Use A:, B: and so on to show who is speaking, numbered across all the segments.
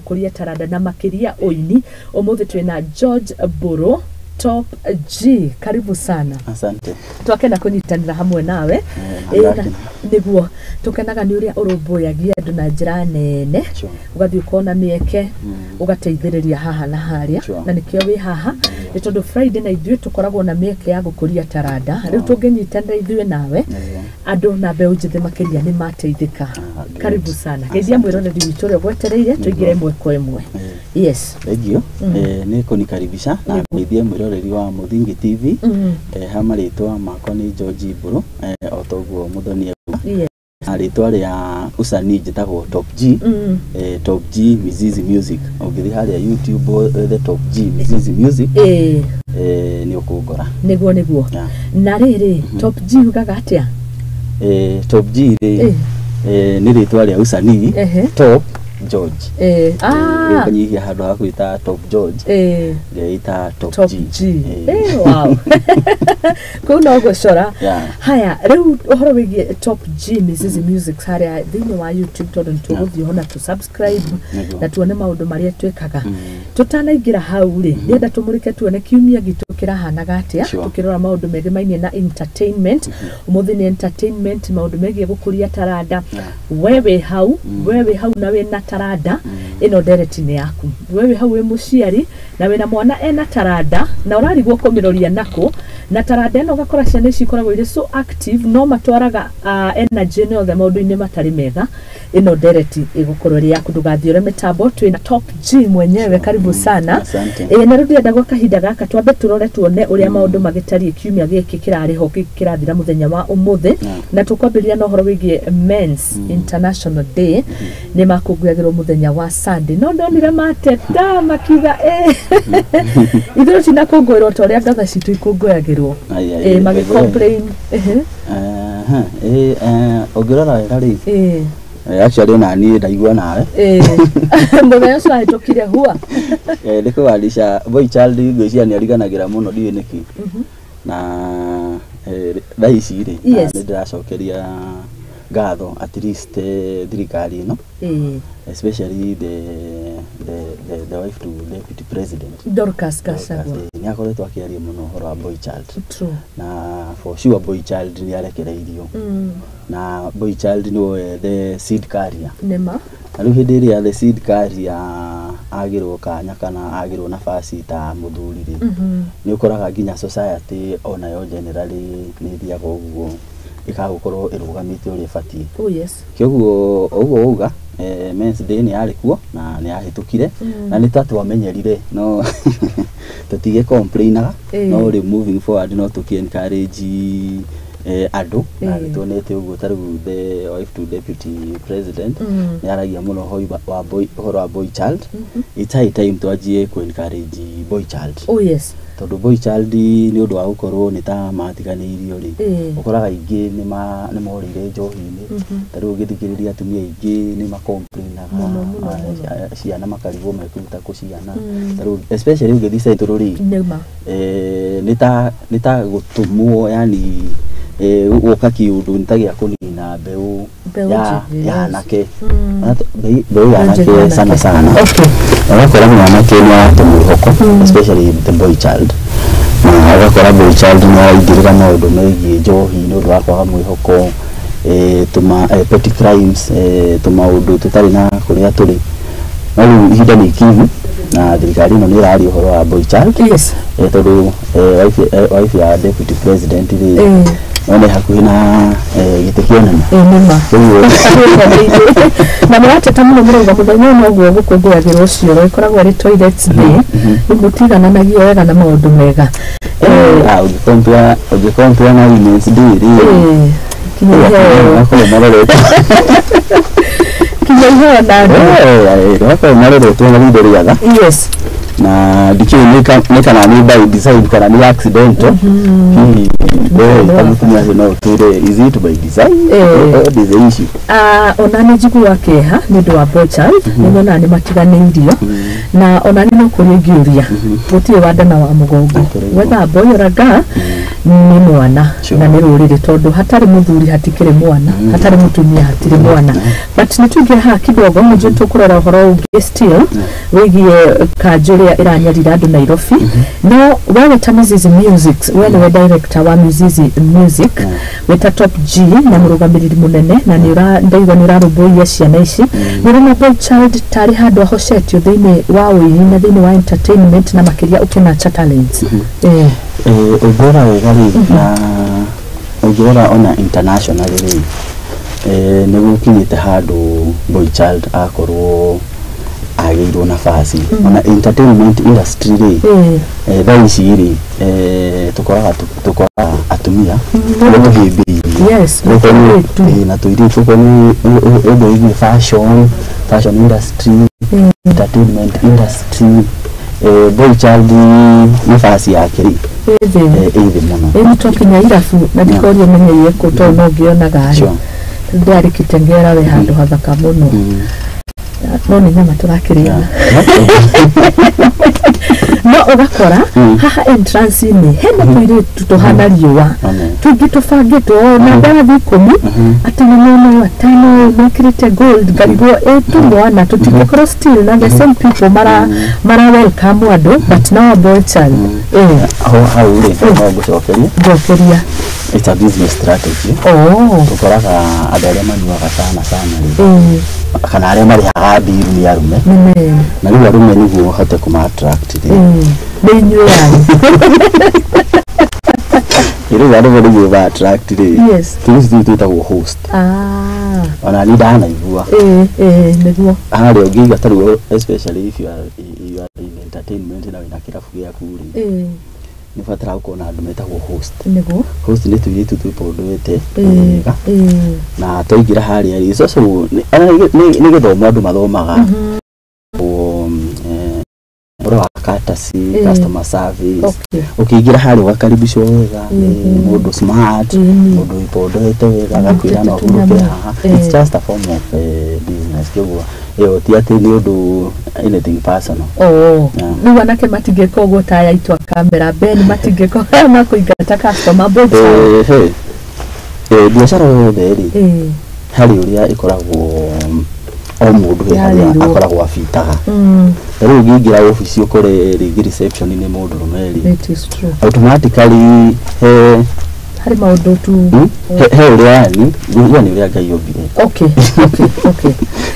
A: Gũkũria taranda na makĩria ũini. Ũmũthĩ twĩna George Mbũrũ, Top G, karibu sana.
B: Asante.
A: Twakena kũnyitanĩra hamwe nawe.
B: Eh,
A: Ĩĩ, na-
B: ndakena.
A: Nĩguo tũkenaga nĩ ũrĩa ũrũmbũyagia andũ na njĩra nene, ũgathiĩ ũkona mĩeke, ũgateithĩrĩria haha na harĩa, na nĩkĩo wĩ haha, nĩ tondũ Friday na ithuĩ tũkoragwo na mĩeke ya gũkũria taranda. Rĩu tũngĩnyitanĩra ithuĩ nawe, andũ na mbeũ njĩthĩ makĩria nĩ mateithĩka.
B: Ah, great.
A: Karibu sana. Geithia
B: Asante.
A: mwĩroreri witũ ũrĩa ũgwetereire tũingĩre ĩmwe kwa ĩmwe. Yes.
B: Thank you. Nĩ kũnikaribisha na ngeithie mwĩroreri wa Mũthingi TV. Ha marĩtwa makwa nĩ George Mbũrũ, o toguo Mũthoni auga. Na rĩtwa rĩa usanii njĩtagwo Top G. Top G Mizizi Music. Ũngĩthiĩ harĩa YouTube wethe Top G Mizizi Music, nĩ ũkũngora.
A: Nĩguo. Na rĩrĩ, Top G ugaga atĩa?
B: Top G rĩ, nĩ rĩtwa rĩa usanii. Top George. Rĩu nganyihia handũ ha gwĩta Top George, ngeita Top
A: Top
B: G.
A: G. Wow, kũu no gũcora. Haya, rĩu ũhoro wĩgiĩ Top G Mizizi Music harĩa thĩinĩ wa YouTube, tondũ nĩ tũgũthiĩ ho na tũ subscribe na tuone maũndũ marĩa twĩkaga. Tũtanaingĩra hau rĩ, ndĩrenda tũmũrĩke tuone kiumia gitũ kĩrahanaga atĩa, tũkĩrora maũndũ megemainie na entertainment. Ũmũthĩ nĩ entertainment, maũndũ megiĩ gũkũria taranda. We wĩ hau, we wĩ hau na wĩna taranda, ĩno ndereti nĩ yaku. We wĩ hau wĩ mũciari na wĩna mwana ena taranda na ũrarigwo kũmĩroria nakũ, na taranda ĩno ũgakora ciana ici ikoragwo irĩ so active no matwaraga energy ĩno yothe maũndũ-inĩ matarĩ mega, ĩno ndereti ĩgũkorwo ĩrĩ yaku. Ndũgathiĩ mĩtambo, twĩna Top G mwenyewe. Karibu sana.
B: Asante.
A: Ĩĩ, na rĩu ndĩrenda gwa kahinda gaka twambe tũrore tuone ũrĩa maũndũ magĩtariĩ kiumia gĩkĩ kĩrarĩ ho kĩrathira mũthenya wa ũmũthĩ. Na tũkwambĩrĩria na ũhoro wĩgiĩ Men's International Day, nĩ makũngũyagĩrwo mũthenya wa Sunday, no ndonire mateta makiuga ithuĩ tinakũngũĩrwo ta ũrĩa ngatha citũ ikũngũyagĩrwo.
B: Ai, ai, ai,
A: Magĩ complain.
B: Aha, ũngĩrora wega rĩ, actually ona niĩ ndaigua nawe.
A: Mũthenya ũcio wahĩtũkire hua.
B: Nĩ kũganisha boy child ngwĩciria nĩ ariganagĩra mũno, ndiũĩ nĩkĩ. Na thaa ici rĩ, na nĩ ndĩracokeria ngatho at least thirikari ĩno, especially the wife to deputy president
A: Dorcas Gachagua.
B: Nĩ akoretwo akĩaria mũno ũhoro wa boy child. Na for sure boy child nĩ arekereirio, na boy child nĩwe the seed carrier.
A: Nĩma.
B: Na rĩu hĩndĩ ĩrĩa the seed carrier agĩrwo kanya kana agĩrwo nafasi ta mũthuri rĩ, nĩ ũkoraga nginya society onayo generally nĩ ĩthiaga ũguo ĩkaga gũkorwo ĩrũgamĩte ũrĩa ĩbatiĩ. Kĩoguo ũguo uga, Men's Day nĩ yarĩ kuo na nĩ yahĩtũkire, na nĩ ta twamenyerire no tũtige complainaga, no rĩu moving forward no tũkĩ encourage andũ, na nĩ tuonete ũguo ta rĩu the wife to deputy president nĩ aragia mũno ũhoro wa boy child. It's high time twanjie kũ encourage boy child, tondũ boy child nĩ ũndũ wa gũkorwo nĩ ta matiganĩirio rĩ, ũkoraga aingĩ nĩ morĩire njohi-inĩ. Ta rĩu ũngĩthikĩrĩria atumia aingĩ nĩ macomplainaga.
A: Mũno, mũno, mũno.
B: Ciana makarigwo mekũruta kũ ciana. Ta rĩu especially ũngĩthiĩ Central rĩ, nĩ ta gũtũmwo, yani gũka kĩũndũ nĩ ta gĩa kũnina mbeũ
A: Mbeũ
B: ya
A: njĩthĩ,
B: ya anake. Mbeũ ya
A: Mbeũ njĩthĩ
B: anake sana
A: anake.
B: sana. Ũgakora mwanake nĩ arate mwĩhoko, especially the boy child, na ũgakora boy child nĩ araingĩrĩra maũndũ megiĩ njohi nĩ ũndũ wa kwaga mwĩhoko, tũma petty crimes, tũmaũndũ tũtarĩ na kũrĩa tũrĩ. No rĩu ihinda nĩ ikinyu na thirikari ĩno nĩ ĩraria ũhoro wa boy child, tondũ wife ya deputy president rĩ, no nĩ hakuhĩ na gĩtĩ kĩa ũnene.
A: Nĩma.
B: Ũguo
A: Na mũrateta mũno, mũrauga mũthenya ũyũ noguo gũkũngũyagĩrwo cioro, ĩkoragwo ĩrĩ toilets day, rĩu mũtigananagia wega na maũndũ mega.
B: Ah, ũngĩcompare na Women's Day rĩ,
A: Kinya iheo,
B: makorwo maroretwo
A: kinya iheo na andũ.
B: Makorwo maroretwo na ritho rĩega. Na ndikĩũĩ nĩ kana nĩ by design kana nĩ accidental hihi. We ta mũtumia ũcio no ũtwĩre, is it by design? What is the issue?
A: Ah, ona nĩ njiguaga kĩeha nĩ ũndũ wa boy child, nĩ nyonaga nĩ matiganĩirio, na ona nĩ no kũrĩa ingĩũria gũtirĩ wa nda na wa mũgongo,
B: Atĩrĩrĩ.
A: whether a boy or a girl. Nĩ mwana na nĩ rũrĩrĩ, tondũ hatarĩ mũthuri hatikĩrĩ mwana, hatarĩ mũtumia hatirĩ mwana. But nĩ tũingĩre haha kidogo, nĩnjũĩ tũkũrora ũhoro ũngĩ still wĩgiĩ kanjũ ĩrĩa ĩranyarira andũ Nairobi. No wewe ta Mizizi Music, we nĩwe director wa Mizizi Music, wĩta Top G na mũrũgamĩrĩri mũnene, na nĩ ndaigua nĩ ũrarũmbũiya ciana ici. Nĩ ũrona boy child tarĩ handũ ahocetio thĩinĩ wa ũini na thĩinĩ wa entertainment, na makĩria ũkĩnurture talents?
B: Ũngĩrora wega rĩ, na ũngĩrora ona internationally rĩ, nĩ gũkinyĩte handũ boy child akorwo agĩirwo nafasi ona entertainment industry rĩ. Thaa ici rĩ, tũkoraga atumia nĩ tũhĩmbĩirie na tũirĩtu, okorwo nĩ ũndũ wĩgiĩ fashion industry, entertainment industry, boy child nafasi yake rĩ ĩ thĩ mũno.
A: Ĩ nĩ irabu na ndikorio menyeire kũ, tondũ no ngĩonaga rĩ ndĩarĩ Kitengela we handũ hathaka mũno, no nĩ nyama tũrakĩrĩa. No ũgakora haha entrance-inĩ hena tũirĩtu tũhana riũa tũingĩ tũbangĩtwo na ndarathi 10, atĩ nĩ mũno atano mekĩrĩte gold, ngarigwo ĩ tũmwana tũtingĩkorwo still na the same people mara welcome andũ, but now a boy child.
B: Hau rĩ, no ngũcokerie.
A: Njokeria.
B: It's a business strategy. Ũkoraga andũ arĩa manyuaga sana sana rĩ, kana arĩa marĩhaga mbiru nĩ arũme, na rĩu arũme nĩguo ũhote kũma attract rĩ,
A: nĩ inyuĩ yanyu.
B: Rĩu arũme nĩguo ma attract rĩ, tũu twĩtagwo host. Ona niĩ ndanaigua.
A: Nĩguo.
B: Harĩa ũngĩiga ta rĩu, especially if you are in entertainment na wĩna kĩrabu gĩaku rĩ, nĩ ũbataraga gũkorwo na andũ metagwo host.
A: Nĩguo.
B: Host nĩ tũirĩtu twĩpondwete wega, na twaingĩra harĩa rĩ, so nĩ gĩthomo andũ mathomaga ũhoro wa courtesy, customer service. Ũkĩingĩra harĩa ũgakaribicwo wega nĩ mũndũ smart, mũndũ wĩpondete wega, agakwĩra no ũhurũke haha. It's just a form of business. Kĩoguo ĩyo ti atĩ nĩ ũndũ anything personal.
A: Rĩu anake matingĩka ũguo ta aya aitũ a kamera Ben, matingĩka makũingata customer boy child.
B: Biacara yothe rĩ, harĩ ũrĩa ĩkoragwo o mũndũ he harĩa akoragwo abitaga. Rĩu ũngĩingĩra obici ũkore rĩngĩ reception nĩ mũndũ rũme rĩ, automatically he
A: harĩ maũndũ tu
B: he ũrĩa yani nĩ ũrĩa Ngai ombire.
A: Okay.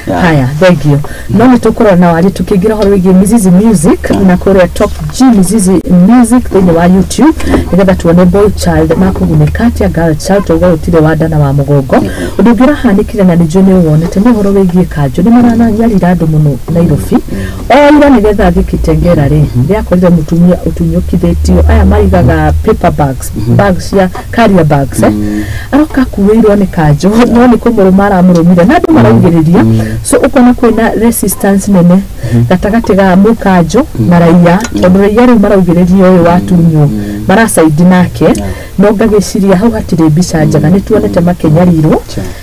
A: Haya, thank you. No nĩ tũkũrora na warie tũkĩingĩra ũhoro wĩgiĩ Mizizi Music na kũrĩa Top G Mizizi Music thĩinĩ wa YouTube, nĩgetha tuone boy child makũgunĩka atĩa, girl child, tondũ gũtirĩ wa nda na wa mũgongo. Ũndũ ũngĩ ũrahanĩkire na nĩnjũĩ nĩ ũwonete nĩ ũhoro wĩgiĩ kanjũ. Nĩ maranyarira andũ mũno Nairobi. O ira nĩgetha thiĩ Kitengela rĩ, ndĩrakorire mũtumia ũtunyũkithĩtio, aya maigaga paper bags, bags cia carrier bags, aroka akuĩirwo nĩ kanjũ, no nĩ kũmũrũma aramũrũmire na andũ maraugĩrĩria. So ũkona kwĩna resistance nene gatagatĩ ga mũkanjũ na raia, tondũ raia rĩu maraugĩrĩria ũyũ watunywo maracaidi nake, no ngagĩciria hau hatirĩ mbica njega. Nĩ tuonete makĩnyarirwo,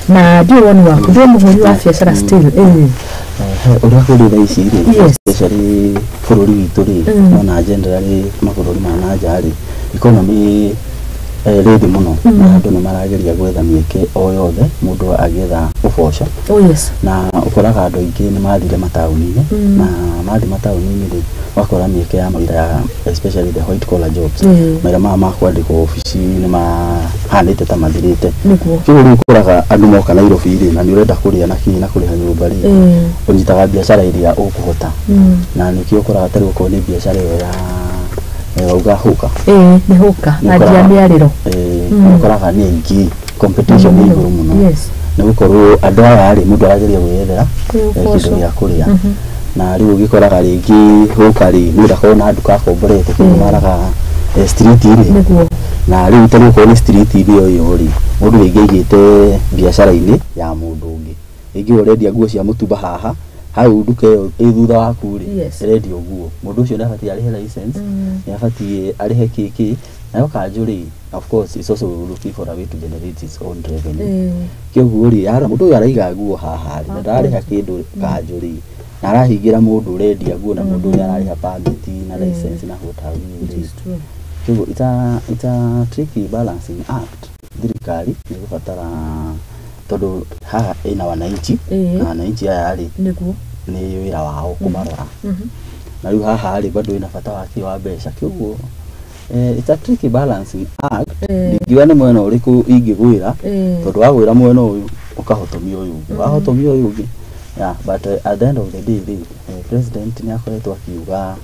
A: na ndiũĩ woni waku, ndĩ mũhũri wa biacara still.
B: Ũrĩa kũrĩ thaa ici rĩ, especially bũrũri witũ rĩ, no na generally mabũrũri ma na nja rĩ, economy rĩ thĩ mũno, na andũ nĩ marageria gwetha mĩeke o yothe mũndũ agĩetha ũboco. Na ũkoraga andũ aingĩ nĩ mathire mataũni-inĩ, na mathiĩ mataũni-inĩ rĩ, ũgakora mĩeke ya mawĩra ya especially the white collar jobs, mawĩra maya ma kwandĩkwo obici nĩ mahanĩte ta mathirĩte. Kĩu rĩu ũkoraga andũ moka Nairobi rĩ, na nĩ ũrenda kũrĩa na kĩ na kũrĩha nyũmba rĩ, ũnyitaga biacara ĩrĩa ũkũhota, na nĩkĩo ũkoraga ta rĩu okorwo nĩ biacara ĩyo ya wauga hũka,
A: nĩ hũka andia mĩarĩro,
B: ũkoraga nĩ aingĩ, competition nĩ igũrũ mũno, nĩ gũkorwo andũ aya rĩ, mũndũ arageria gwĩyethera kĩndũ gĩa kũrĩa. Na rĩu ũgĩkoraga rĩngĩ hũka rĩ, mũndũ akorwo na nduka akomborete kũu maraga street rĩ, na rĩu ta rĩu okorwo nĩ street ĩyo ĩyo rĩ, mũndũ rĩngĩ aigĩte biacara-inĩ ya mũndũ ũngĩ, rĩngĩ ũrendia nguo cia mũtumba haha, hau nduka ĩyo ĩ thutha waku rĩ, ĩrendio nguo, mũndũ ũcio nĩ abatiĩ arĩhe license, nĩ abatiĩ arĩhe kĩkĩ, nayo kanjũ rĩ, of course it's also looking for a way to generate its own revenue. Kĩoguo rĩ, mũndũ ũyũ araiga nguo haha rĩ, na ndararĩha kĩndũ kanjũ rĩ, na arahingĩra mũndũ ũrendia nguo na mũndũ ũrĩa ararĩha permit na license na what have you rĩ, Koguo it's a tricky balancing act. Thirikari nĩ ĩgũbatara, tondũ haha ĩna wananchi, na wananchi aya rĩ,
A: nĩguo
B: nĩ wĩra wao kũmarora. Na rĩu haha rĩ, bado ĩna bata wake wa mbeca. Kĩoguo it's a tricky balancing act. Ndingiuga nĩ mwena ũrĩkũ ingĩgwĩra, tondũ wagwĩra mwena ũyũ ũkahotomia ũyũ ũngĩ, wahotomia ũyũ ũngĩ. Yeah, but at the end of the day rĩ, president nĩ akoretwo akiuga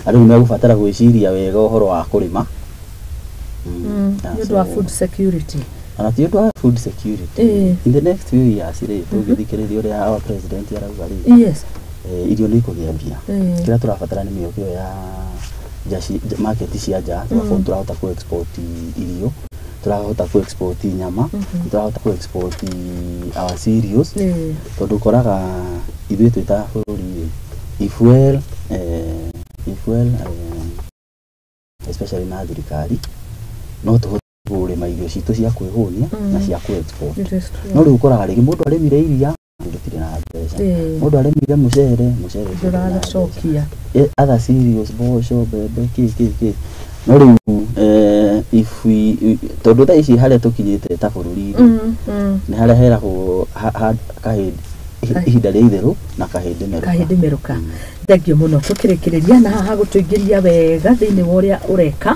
B: andũ nĩ megũbatara gwĩciria wega ũhoro wa kũrĩma.
A: Nĩ ũndũ wa food security.
B: Ona ti ũndũ wa food security. In the next few years rĩ, tũngĩthikĩrĩria ũrĩa our president arauga rĩ, irio nĩ ikũgĩa mbia. Kĩrĩa tũrabatara nĩ mĩoke ĩyo ya market cia nja, tũgakorwo tũrahota kũ export irio, tũrahota kũ export nyama, tũrahota kũ export our cereals, tondũ ũkoraga ithuĩ twĩ ta bũrũri rĩ, if well, especially na thirikari, no tũhote kũrĩma irio citũ cia kwĩhũnia na cia kũ export.
A: It is true.
B: No rĩu ũkoraga rĩngĩ mũndũ arĩmire iria, rĩtirĩ na mbeca. Mũndũ arĩmire mũcere, mũcere ũcio ndũrĩ na mbeca.
A: Ndũragacokia.
B: Other cereals, mboco, mbembe, kĩ kĩ kĩ. No rĩu if we, tondũ thaa ici harĩa tũkinyĩte ta bũrũri rĩ, nĩ harĩa heragwo kahĩndĩ ihinda rĩa itherũ na kahĩndĩ merũka.
A: Kahĩndĩ merũka. Thank you mũno. Tũkĩrĩkĩrĩria na haha gũtũingĩria wega thĩinĩ wa ũrĩa ũreka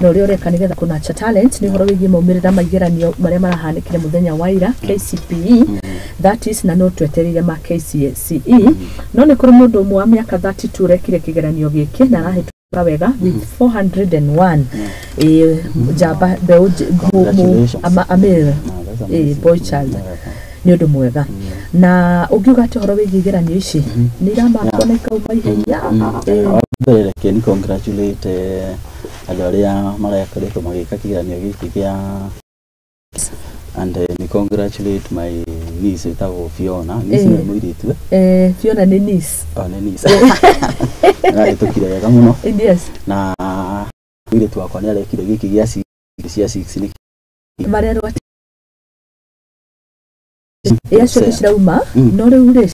A: na ũrĩa ũreka nĩgetha kũnurture talent, nĩ ũhoro wĩgiĩ maumĩrĩra ma igeranio marĩa marahanĩkire mũthenya wa ira, KCPE that is, na no twetereire ma KCSE. No nĩ kũrĩ mũndũ ũmwe wa mĩaka 32 ũrekire kĩgeranio gĩkĩ na arahĩtũka wega with 401. Ĩ, njamba mbeũ
B: Congratulations.
A: Amir.
B: Ah, that's amazing.
A: Boy child. Nĩ ũndũ mwega. Na ũngiuga atĩ ũhoro wĩgiĩ igeranio ici nĩ iramakwo na ikauma ihenya?
B: Wa mbere reke ni congratulate andũ arĩa marakoretwo magĩka kĩgeranio gĩkĩ kĩa, and ni congratulate my niece wĩtagwo Fiona. Niece nĩ mũirĩtu.
A: Fiona nĩ niece?
B: Oh, nĩ niece. Arahĩtũkire wega mũno. Na mũirĩtu wakwa nĩ arekire gĩkĩ gĩa cia 6 nĩ
A: Marerwo atĩ ĩ acio nĩ cirauma. No rĩu rĩ,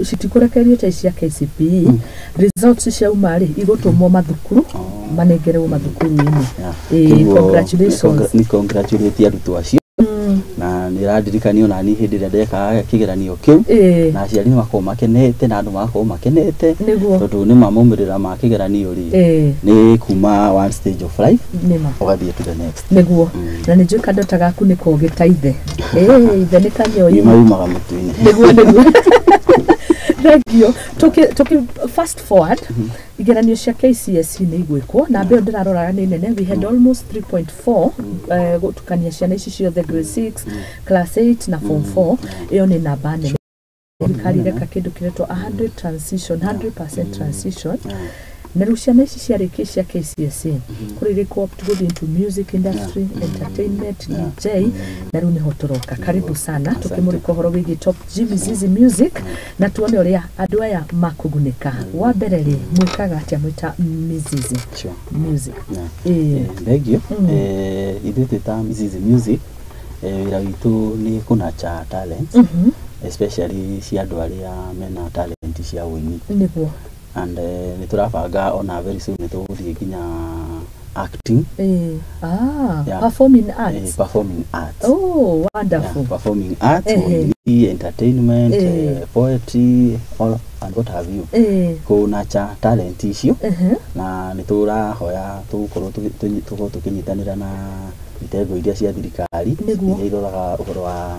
A: citikũrekererio ta cia KCPE. Results ciauma rĩ, igũtũmwo mathukuru, manengerwo mathukuru-inĩ. Congratulations.
B: Nĩ congratulate arutwo acio, na nĩ ĩrandirikania ona niĩ hĩndĩ ĩrĩa ndekaga kĩgeranio kĩu, na aciari nĩ makoragwo makenete na andũ magakorwo makenete, tondũ nĩ ma maumĩrĩra ma kĩgeranio rĩ, nĩ kuma one stage of life
A: nĩma
B: ũgathiĩ to the next.
A: Nĩguo. Na nĩ njũĩ kandota gaku nĩ kogĩ ta ithe. Ĩ, ithe nĩ kanyoi.
B: Yumaga mũtũ-inĩ.
A: Nĩguo, thank you. Tuki fast forward, igeranio cia KCSE nĩ igwĩkwo na mbeo ndĩraroraga nĩ nene. We had almost 3.4, gũtukania ciana ici ciothe, grade 6, class 8 na form 4. Ĩyo nĩ namba nene. Thirikari ĩreka kĩndũ kĩretwo 100 transition, 100% transition. Na rĩu ciana ici ciarĩkia cia KCSE, kũrĩ irĩkũ opt gũthiĩ into music industry, entertainment, DJ, na rĩu nĩho tũroka. Karibu sana. Tũkĩmũrĩka ũhoro wĩgiĩ Top G Mizizi Music na tuone ũrĩa andũ aya makũgunĩka. Wa mbere rĩ, mwĩkaga atĩa mwĩta Mizizi Music?
B: Thank you. Ithuĩ twĩ ta Mizizi Music, wĩra witũ nĩ kũnurture talents, especially cia andũ arĩa mena talent cia ũini. And nĩ tũrabanga ona very soon nĩ tũgũthiĩ nginya acting.
A: Performing arts.
B: Performing arts.
A: Oh, wonderful.
B: Yeah, performing arts, ũini, entertainment, poetry, all and what have you, kũnurture talent icio. Na nĩ tũrahoya tũgũkorwo tũkorwo tũkĩnyitanĩra na itengo iria cia thirikari iria iroraga ũhoro wa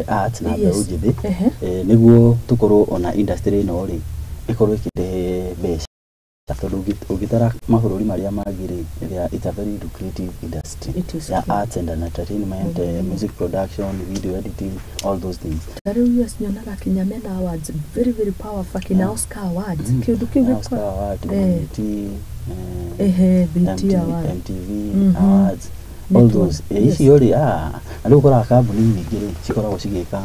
B: arts na mbeũ njĩthĩ, nĩguo tũkorwo ona industry ĩno rĩ, ĩkorwo ĩkĩrehe mbeca, tondũ ũngĩtara mabũrũri marĩa mangĩ rĩ, it's a very lucrative industry
A: It is
B: ya
A: true.
B: arts and entertainment, music production, video editing, all those things.
A: Ta rĩu US nyonaga kinya mena awards very very powerful, akina Oscar Awards, kĩũndũ kĩu
B: Oscar Award, BET,
A: BET
B: MTV,
A: Award.
B: MTV Awards, all
A: Nĩtuo.
B: those. Icio rĩ, na rĩu ũkoraga kambuni nyingĩ rĩ, cikoragwo cigĩka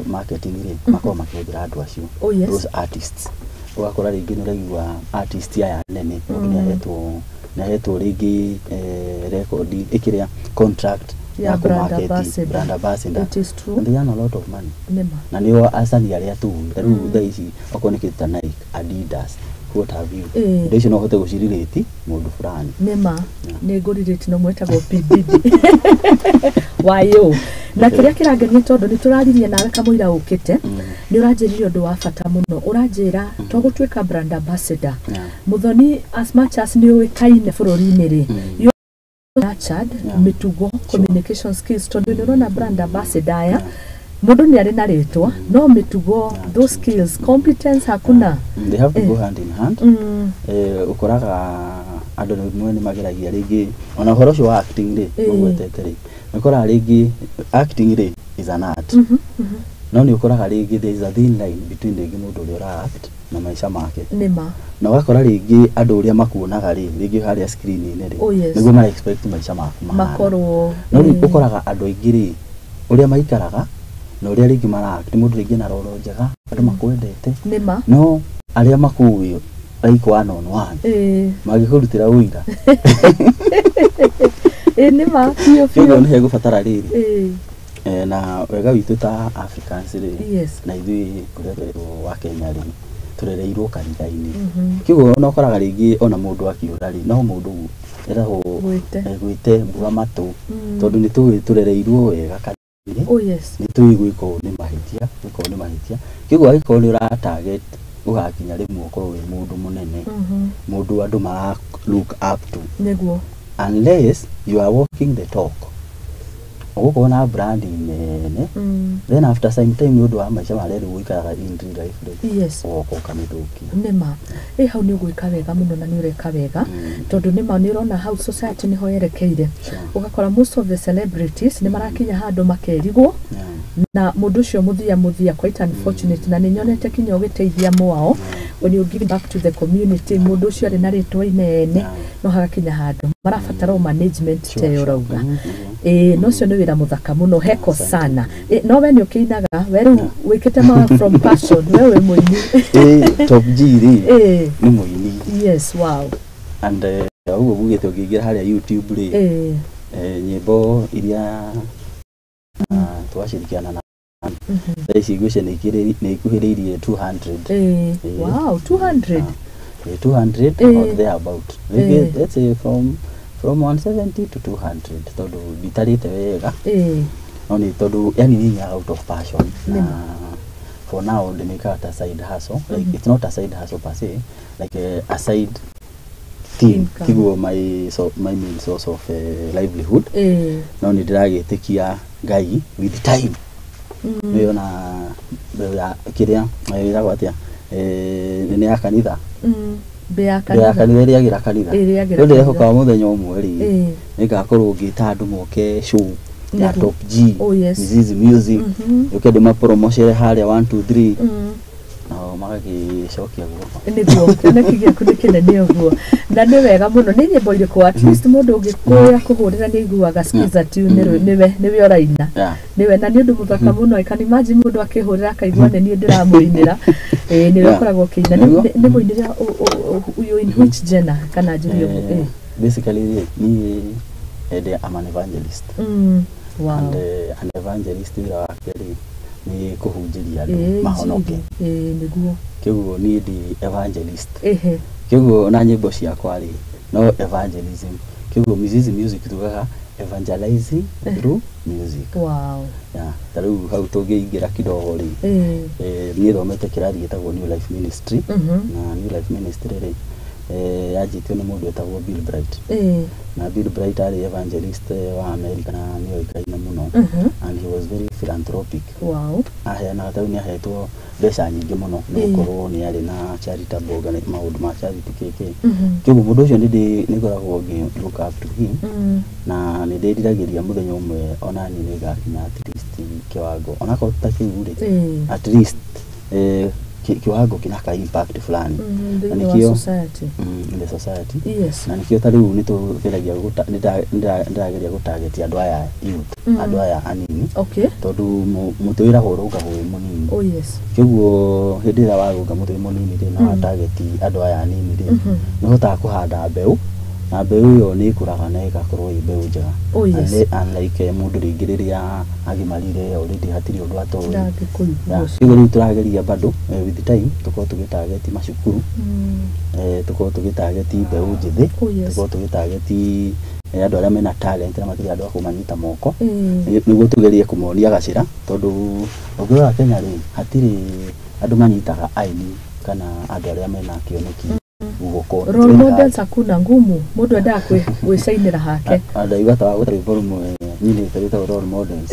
B: marketing rĩ, makoragwo makĩhũthĩra andũ acio, those artists. Ũgakora rĩngĩ nĩ ũraigua artist aya nene, mũndũ nĩ ahetwo rĩngĩ record ĩkĩrĩa contract
A: ya
B: ya
A: brand
B: kũmarket,
A: ambassador.
B: Brand ambassador.
A: It is true.
B: And they earn a lot of money.
A: Nĩma.
B: Na nĩo acani arĩa tũĩ ta rĩu thaa ici, okorwo nĩ kĩndũ ta Nike, Adidas, What have you. Indo icio no ũhote gũcirelate mũndũ fulani.
A: Nĩma nĩ ngũrirĩti no mwetagwo P Diddy wayo. Na kĩrĩa kĩrangenia tondũ nĩ tũraririe nawe kamũira ũkĩte, nĩ ũranjĩrire ũndũ wa bata mũno. Ũranjĩra to gũtuĩka brand ambassador, Muthoni, as much as nĩ ũĩkaine bũrũri-inĩ rĩ, you nurtured mĩtugo, communication skills, tondũ nĩ ũrona brand ambassador aya, mũndũ nĩ arĩ na rĩtwa, no mĩtugo, those skills, competence, hakuna.
B: They have to go hand in hand. Ũkoraga andũ rĩmwe nĩ mageragia rĩngĩ ona ũhoro ũcio wa acting rĩ, ũgwetete rĩ, nĩ ũkoraga rĩngĩ acting rĩ is an art, no nĩ ũkoraga rĩngĩ there is a thin line between rĩngĩ mũndũ ũrĩa ũra act na maica make.
A: Nĩma.
B: Na ũgakora rĩngĩ andũ ũrĩa makuonaga rĩ, rĩngĩ harĩa screen-inĩ rĩ, nĩguo mara expect maica maku mahana.
A: Makorwo
B: No rĩu ũkoraga andũ aingĩ rĩ, ũrĩa maikaraga na ũrĩa rĩngĩ mara act, mũndũ rĩngĩ na roro njega, andũ makwendete,
A: Nĩma.
B: no arĩa makũĩ like one on one mangĩkũrutĩra ũira.
A: Ĩ nĩma biũ
B: Kĩoguo
A: biũ.
B: nĩ hegũbatara rĩrĩ, na wega witũ ta Africans rĩ, na ithuĩ kũrĩa tũrereirwo wa Kenya rĩ, tũrereirwo kanitha-inĩ. Kĩoguo ona ũkoraga rĩngĩ ona mũndũ akiũra rĩ, no mũndũ etagwo
A: Gwĩte.
B: Gwĩte mbura matũ, tondũ nĩ tũĩ tũrereirwo wega kanitha-inĩ. Nĩ tũĩ gwĩka ũũ nĩ mahĩtia, gwĩka ũũ nĩ mahĩtia. Kĩoguo angĩkorwo nĩ ũra target ũgakinya rĩmwe ũkorwo wĩ mũndũ mũnene, mũndũ andũ mara look up to, unless you are walking the talk, ũgũkorwo na brand nene, then after some time, nĩ ũndũ wa maica marĩa rĩu ũikaraga in real life rĩ, ũgoka ũkamĩthũkia.
A: Nĩma, ĩ hau nĩ ũgwĩka wega mũno na nĩ ũreka wega, tondũ nĩma nĩ ũrona hau society nĩho yerekeire. Ũgakora most of the celebrities nĩ marakinya handũ makerigwo, na mũndũ ũcio mũthia mũthia, quite unfortunate, na nĩ nyonete kinya ũgĩteithia mwao when you give back to the community. Mũndũ ũcio arĩ na rĩtwa inene, no hagakinya handũ marabatara o management ta ĩyo ũrauga. Ĩĩ, no ũcio nĩ wĩra mũthaka mũno, heko
B: Asante.
A: sana. Ĩ, no we nĩ ũkĩinaga, we rĩu wĩkĩte ma from passion, we wĩ mũini?
B: Ĩ, Top G rĩ, nĩ mũini.
A: Yes, wow.
B: And ũguo bugĩte ũngĩingĩra harĩa YouTube rĩ, nyĩmbo iria twacirikiana na thaa ici ngwĩciria nĩ ikuhĩrĩirie 200.
A: Wow, 200.
B: 200 or there about. Rĩngĩ let's say from 170 to 200, tondũ nditarĩte wega, no nĩ tondũ yani nĩ out of passion, na for now ndĩmĩkaga ta side hustle. Like, it's not a side hustle per se, like a side thing.
A: Income.
B: Tiguo my main source of livelihood, no nĩ ndĩragĩtĩkia Ngai with time nĩ ona mbeũ ya kĩrĩa ĩragwo atĩa, nĩ ya kanitha.
A: Mbĩ ya
B: Mbĩu ya
A: kanitha.
B: Kanitha ĩrĩagĩra kanitha.
A: Ĩrĩagĩra
B: Rĩu ndĩrehoka
A: kanitha.
B: mũthenya ũmwe rĩ, nĩngakorwo ngĩta andũ moke show ya Top G,
A: Oh, yes.
B: Mizizi Music, yũke ndĩmapromocere harĩa 1 2 3, nao magagĩcokia guoko.
A: Nĩguo kĩoneki gĩaku nĩ kĩnene ũguo na nĩ wega mũno. Nĩ nyĩmbo irĩkũ at least mũndũ ũngĩkũya kũhũrĩra nĩ aiguaga skiza tune nĩwe ũraina? Nĩwe, na nĩ ũndũ mũthaka mũno. I can imagine mũndũ akĩhũrĩra akaigua nĩ niĩ ndĩramũinĩra. Ĩĩ, nĩwe ũkoragwo ũkĩina. Nĩ mũinĩre you in which genre, kana njũrie ũguo?
B: Basically rĩ, niĩ I'm an evangelist. And an evangelist wĩra wake rĩ nĩ kũhunjĩria andũ mahonoke.
A: Injiri. Ĩĩ, nĩguo.
B: Kĩguo niĩ ndĩ evangelist. Kĩguo na nyĩmbo ciakwa rĩ, no evangelism. Kĩguo Mizizi Music tugaga evangelizing through music. Yeah, ta rĩu hau tũngĩingĩra kidogo rĩ, niĩ thomete kĩrathi gĩtagwo New Life Ministry. Na New Life Ministry rĩ, yanjĩtio nĩ mũndũ wetagwo Bill Bright. Na Bill Bright arĩ evangelist wa America na nĩ oĩkaine mũno, and he was very philanthropic. Aheanaga, ta rĩu nĩ ahetwo mbeca nyingĩ mũno nĩ gũkorwo nĩ arĩ na charitable maũndũ ma charity kĩkĩ. Kĩguo mũndũ ũcio nĩ ngoragwo ngĩ look up to him, na nĩ ndĩriragĩria mũthenya ũmwe ona niĩ nĩ ngakinya at least kĩwango onakorwo ta kĩu rĩ, at least kiwango kĩna ka impact fulani. Na
A: Thĩinĩ wa
B: nĩkĩo
A: society.
B: In the society. Na nĩkĩo ta rĩu nĩ tũgeragia nĩndĩrageria gũtarget andũ aya youth, andũ aya anini, tondũ mũtĩ wĩragwo ũrũngagwo wĩ mũnini. Kĩguo hĩndĩ ĩrĩa warũnga mũtĩ wĩ mũnini rĩ, na watarget andũ aya anini rĩ, nĩ ũhotaga kũhanda mbeũ Na mbeũ ĩyo nĩ ĩkũraga na ĩgakorwo ĩ mbeũ njega.
A: Oh, yes.
B: Unlike mũndũ rĩngĩ rĩrĩa agimarire already hatirĩ ũndũ atoĩ.
A: Ndangĩkũigua ũcio.
B: Rĩu tũrageria bado, with time tũkorwo tũgĩtarget macukuru, tũkorwo tũgĩtarget mbeũ njĩthĩ,
A: Oh, yes.
B: tũkorwo tũgĩtarget andũ arĩa mena talent na matirĩ andũ a kũmanyita moko,
A: Ĩĩ.
B: nĩguo tũgerie kũmonia gacĩra, tondũ ũngĩrora Kenya rĩ, hatirĩ andũ manyitaga aini kana andũ arĩa mena kĩoneki guoko.
A: Role models hakuna, ngumu, mũndũ endaga gwĩcainĩra hake.
B: Ndaigua ta wagweta rwĩmbo rũmwe nyinĩte rwĩtagwo Role Models.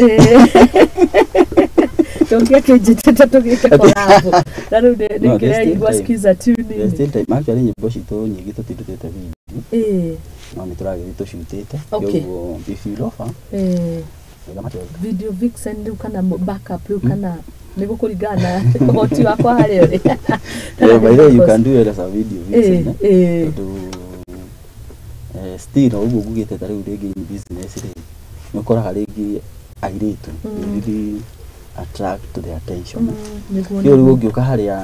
A: Tũngĩakĩnjĩtĩte tũgĩke collab na rĩu
B: No, there's still
A: nĩngĩraigua
B: time.
A: skiza
B: There's
A: tuning.
B: still time. Actually nyĩmbo citũ nyingĩ tũtirutĩte video, no nĩ tũragĩthiĩ tũcutĩte. Koguo if you love her, wega makĩria.
A: Video vixen rĩu kana backup rĩu kana nĩ gũkũringana na ũhoti wakwa harĩa ũrĩ.
B: Yeah, by the way, you can do it as a video vixen, eh? Tondũ still o ũguo ngugĩte, ta rĩu rĩngĩ in business rĩ, nĩ ũkoraga rĩngĩ airĩtu, they really attract to the attention.
A: Nĩguo.
B: Kĩo rĩu ũngĩũka harĩa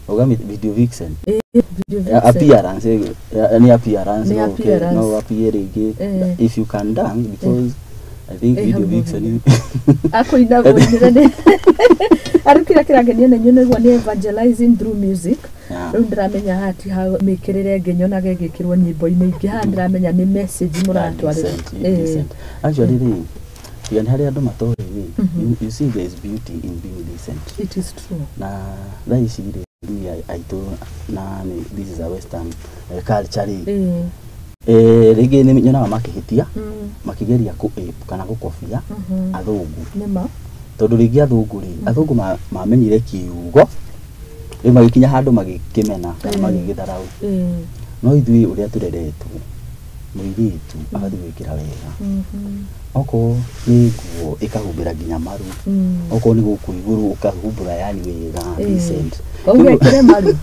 B: uga video vixen,
A: Video vixen.
B: Appearance, nĩ appearance.
A: Nĩ
B: No ũke-
A: appearance.
B: No appear rĩngĩ if you can dance, because I think
A: Eh,
B: video
A: hamwe.
B: vixen
A: Akũina mũinĩre nĩ arĩ kĩrĩa kĩrangenia na inyuĩ nĩguo nĩ evangelizing through music. Rĩu ndĩramenya haha ti ha mĩkĩrĩre ĩngĩ nyonaga ĩgĩkĩrwo nyĩmbo-inĩ ingĩ, haha ndĩramenya nĩ message mũratwarĩra.
B: Decent, decent. Actually rĩ, tiga nĩ harĩa andũ matoĩ rĩ, you see there is beauty in being decent.
A: It is true.
B: Na thaa ici rĩ, ithuĩ aitũ na this is a western culture rĩ, rĩngĩ nĩ nyonaga makĩhĩtia makĩgeria kũ ape kana gũkobia athũngũ,
A: Nĩma.
B: Tondũ rĩngĩ athũngũ rĩ, athũngũ mamenyire kiugo rĩu magĩkinya handũ magĩkĩmena kana magĩgĩtharau. No ithuĩ ũrĩa tũreretwo, mũirĩtu abatiĩ gwĩkĩra wega, okorwo nĩ nguo ĩkahumbĩra nginya maru, okorwo nĩ gũkũ igũrũ ũkahumbũra, yani wega, decent.
A: Wauga ĩkĩre maru.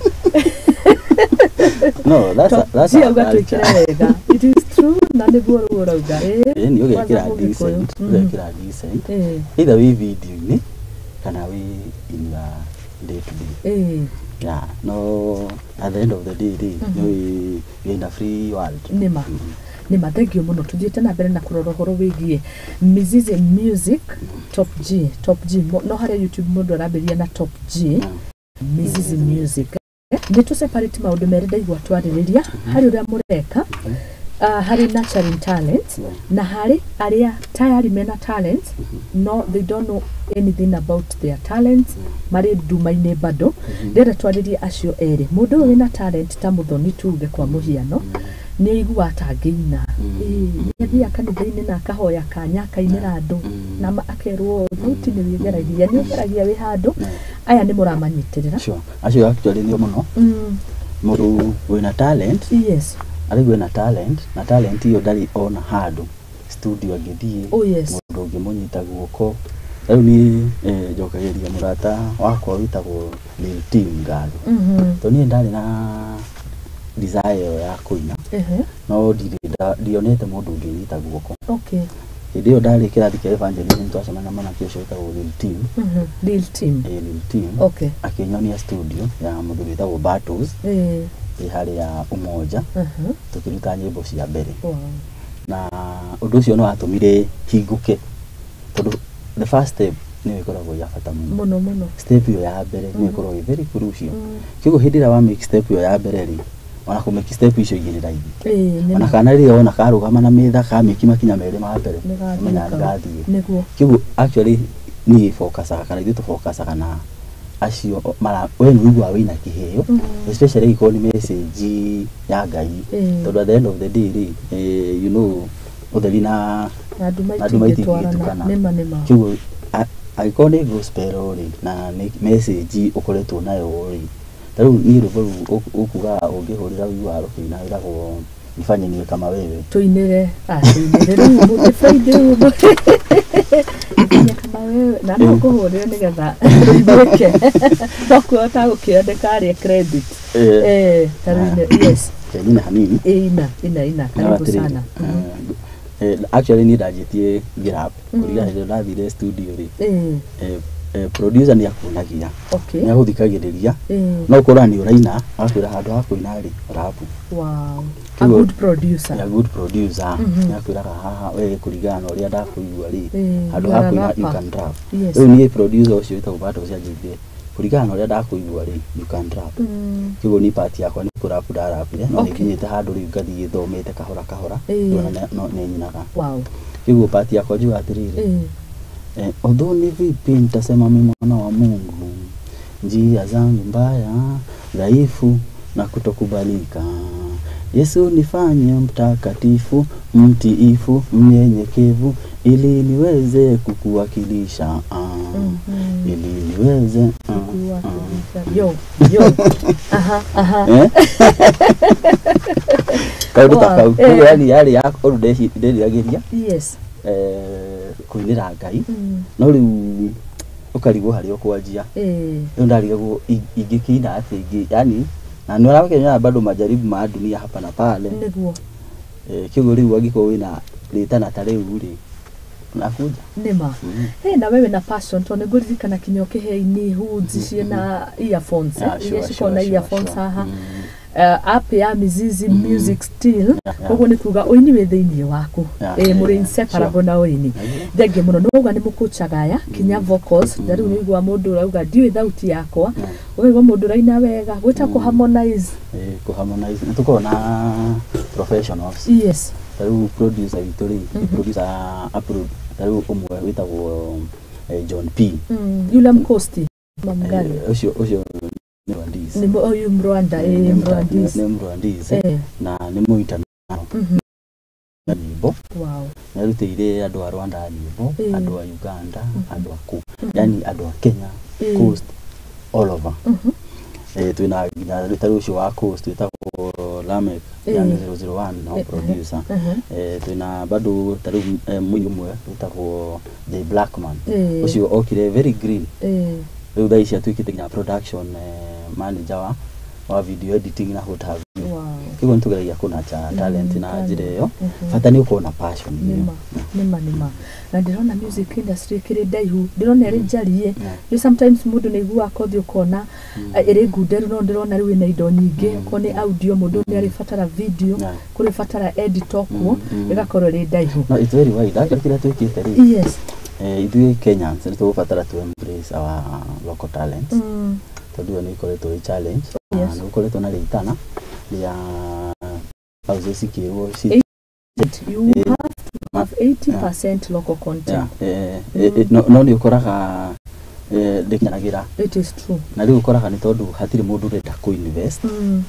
B: No, that's
A: si
B: our
A: auga
B: culture.
A: twĩkĩre wega, it is true, na nĩguo rĩu ũrauga.
B: Ĩni ũgekĩra
A: Kwanza Mũgĩkũyũ.
B: decent, ũgekĩra decent either wĩ video-inĩ kana wĩ in your day to day. Yeah, no at the end of the day rĩ, nĩ we in a free world.
A: Nĩma, nĩma. Thank you mũno. Tũthiĩte na mbere na kũrora ũhoro wĩgiĩ Mizizi Music, Top G, Top G. No harĩa YouTube mũndũ arambĩrĩria na Top G Mizizi Music. Nĩ tũ separate maũndũ merĩ ndaigua twarĩrĩria harĩ ũrĩa mũreka, harĩ nurturing talents na harĩ arĩa tayari mena talents no they don't know anything about their talents, marĩ nduma-inĩ bado. Ndĩrenda twarĩrie acio erĩ. Mũndũ ũyũ wĩna talent ta Mũthoni, tuge kwa mũhiano nĩ aigua atangĩina. Nĩ athiaga kanitha-inĩ na akahoya kanya akainĩra andũ na akerwo thauti nĩ wĩgeragia, nĩ ũgeragia wĩ handũ. Aya nĩ mũramanyitĩrĩra?
B: Sure, acio actually nĩ mũno mũndũ wĩna talent, arĩguo ena talent na talent ĩyo ndarĩ ona handũ studio angĩthiĩ,
A: Oh, yes.
B: mũndũ ũngĩmũnyita guoko. Rĩu niĩ njokagĩria mũrata wakwa wĩtagwo Lil Team ngatho, tondũ niĩ ndarĩ na desire ĩyo ya kũina, no ndirĩ ndionete mũndũ ũngĩnyita guoko. Hĩndĩ ĩyo ndarĩ kĩrathi kĩa evangelism, twacemania na mwanake ũcio wĩtagwo Lil Team.
A: Lil Team.
B: Lil Team akĩnyonia studio ya mũthuri wĩtagwo Battles ĩ harĩa Umoja, tũkĩruta nyĩmbo cia mbere. Na ũndũ ũcio nĩ watũmire hingũke, tondũ the first step nĩyo ĩkoragwo ya bata mũno.
A: Mũno mũno.
B: Step ĩyo ya mbere nĩyo ĩkoragwo ĩ very crucial. Kĩguo hĩndĩ ĩrĩa wa make step ĩyo ya mbere rĩ, ona kũ make step icio igĩrĩ raithi. Ona kana rĩrĩa wona karũgama na metha kamĩki makinya merĩ ma mbere, ũmenyaga nĩ gathiĩ. Kĩguo actually niĩ focusaga, kana ithuĩ tũfocusaga na acio mara we nĩ ũiguaga wĩna kĩheo, especially ĩngĩkorwo nĩ message ya Ngai, tondũ at the end of the day rĩ, you know ũtheri na
A: na nduma
B: na nduma
A: itingĩtwarana.
B: itingĩtukana.
A: Nĩma, nĩma.
B: Kĩguo angĩkorwo nĩ gospel rĩ, na nĩ message ũkoretwo nayo rĩ, ta rĩu niĩ rwĩmbo rũu ũkugaga ũngĩhũrĩra ũiguaga rũkĩina, wĩragwo nifanye niwe kama wewe.
A: Tũinĩre, tũinĩre rĩu mũthĩ Friday ũguo, nifanye kama wewe, na no ngũhũrĩre nĩgetha rũiguĩke, no kuota gũkĩandĩka arĩa credit. Ta rũine, yes.
B: Reke nyine hanini.
A: Ina ina ina, karibu sana.
B: Actually niĩ ndanjĩtie ngĩrap kũringana hĩndĩ ĩrĩa ndathire studio rĩ. Producer nĩ akuonagia,
A: Okay.
B: nĩ agũthikagĩrĩria,
A: Eh.
B: no ũkora nĩ ũraina, agakwĩra handũ ha kũina rĩ, rap.
A: Wow. A good producer.
B: A good producer
A: Mhm.
B: nĩ akwĩraga haha we kũringana na ũrĩa ndakũigua rĩ,
A: Eh,
B: handũ
A: you
B: ha
A: are a
B: kũina you
A: rapper.
B: can rap.
A: Yes.
B: Rĩu niĩ producer ũcio wĩtagwo Battles anjĩrire kũringana na ũrĩa ndakũigua rĩ, you can rap. Kĩguo ni part yakwa nĩ kũrap ndarapire, no nĩ nginyĩte handũ rĩu ngathiĩ thomete kahora kahora.
A: Eh.
B: Rĩu ona no nĩ nyinaga.
A: Wow.
B: Kĩguo part yakwa njuga atĩrĩrĩ,
A: Eh.
B: Although ni vipi nitasema mimi mwana wa Mungu, njia zangu mbaya, dhaifu na kutokubalika. Yesu nifanye mtakatifu, mtiifu, mnyenyekevu, ili niweze kukuwakilisha. Ili niweze
A: Kuwakilisha. Yo, yo. Aha, aha.
B: Eh? Kaũndũ ta
A: Wow,
B: kau.
A: eh.
B: Koguo yani yarĩ ya ũndũ nderiragĩria kũinĩra Ngai, no rĩu ũkarigwo harĩa ũkwanjia.
A: Eh.
B: Rĩu ndarigagwo ingĩkĩina atĩa ingĩ, yani na nĩ ũrakĩona bado majaribu ma dunia hapa na pale.
A: Nĩguo.
B: Kĩguo rĩu angĩkorwo wĩna rĩtana ta rĩu rĩ, nakuja.
A: Nĩma. Hey, na wewe na passion, tondũ nĩngũririkana kinya ũkĩhe hoods ciĩna earphones,
B: Yeah,
A: iria
B: sure,
A: cikoragwo na
B: sure,
A: earphones
B: sure.
A: haha. App ya Mizizi Music still.
B: Yeah.
A: Koguo nĩ kuga ũini wĩ thĩinĩ waku.
B: Yeah,
A: Mũrĩ inseparable na ũini.
B: Nĩguo.
A: Thengiũ mũno. Nĩ wauga nĩ mũkũchaga aya kinya vocals, na rĩu nĩ ũigua mũndũ ũrauga ndiũĩ thauti yakwa, ũkaigua mũndũ ũraina wega gwĩta kũ harmonize.
B: Kũ harmonize nĩ tũkoragwo na professionals.
A: Yes.
B: Ta rĩu producer witũ rĩ, nĩ producer ta rĩu ũmwe wĩtagwo John P.
A: Yule mkosti mamgani?
B: Ũcio nĩ Rwandese.
A: Ni ũyũ Mrwanda?
B: Nĩ
A: Mrwandese.
B: Nĩ Mrwandese na nĩ mũ international na nyĩmbo.
A: Wow.
B: Nĩ arutĩire andũ a Rwanda nyĩmbo,
A: Eh.
B: andũ a Uganda, andũ a kũ, yani andũ a Kenya,
A: Eh.
B: Coast, all over. Twĩna nginya ta rĩu ũcio wa Coast wĩtagwo Lamek,
A: Eh.
B: yani 001 no
A: Eh,
B: producer.
A: Mhm.
B: Twĩna bado ta rĩu mũini ũmwe wĩtagwo J Blackman.
A: Eh.
B: Ũcio okire very green.
A: Eh.
B: Rĩu thaa ici atuĩkĩte nginya production manager wa video editing na what have you.
A: Wow.
B: Kĩguo nĩ tũgeragia kũnacha talent na
A: talent.
B: njĩra ĩyo.
A: Mhm.
B: Bata nĩ ũkorwo na passion ĩyo.
A: Nĩma, nĩma, nĩma. Na ndĩrona music industry ĩkĩrĩ ndaihu, ndĩrona ĩrĩ njarie.
B: Yeah.
A: Rĩu sometimes mũndũ nĩ aiguaga kothi ũkona ĩrĩ ngunderu, no ndĩrona rĩu ĩna indo nyingĩ. Okorwo nĩ audio, mũndũ nĩ arĩbatara video,
B: Yeah.
A: kũrĩ batara editor kuo,
B: Mm.
A: ĩgakorwo ĩrĩ ndaihu.
B: No, it's very wide. Actually, kĩrĩa twĩkĩte rĩ,
A: Yes.
B: ithuĩ Kenyans nĩ tũgũbatara to embrace our local talents, tondũ ĩyo nĩ ĩkoretwo ĩ challenge. Na
A: Yes.
B: nĩ gũkoretwo na rĩtana rĩa houses ikĩrwo
A: You have to have 80% local content.
B: Yeah, no nĩ ũkoraga ndĩkinyanagĩra.
A: It is true.
B: Na rĩu ũkoraga nĩ tondũ hatirĩ mũndũ ũrenda kũ invest
A: Mm.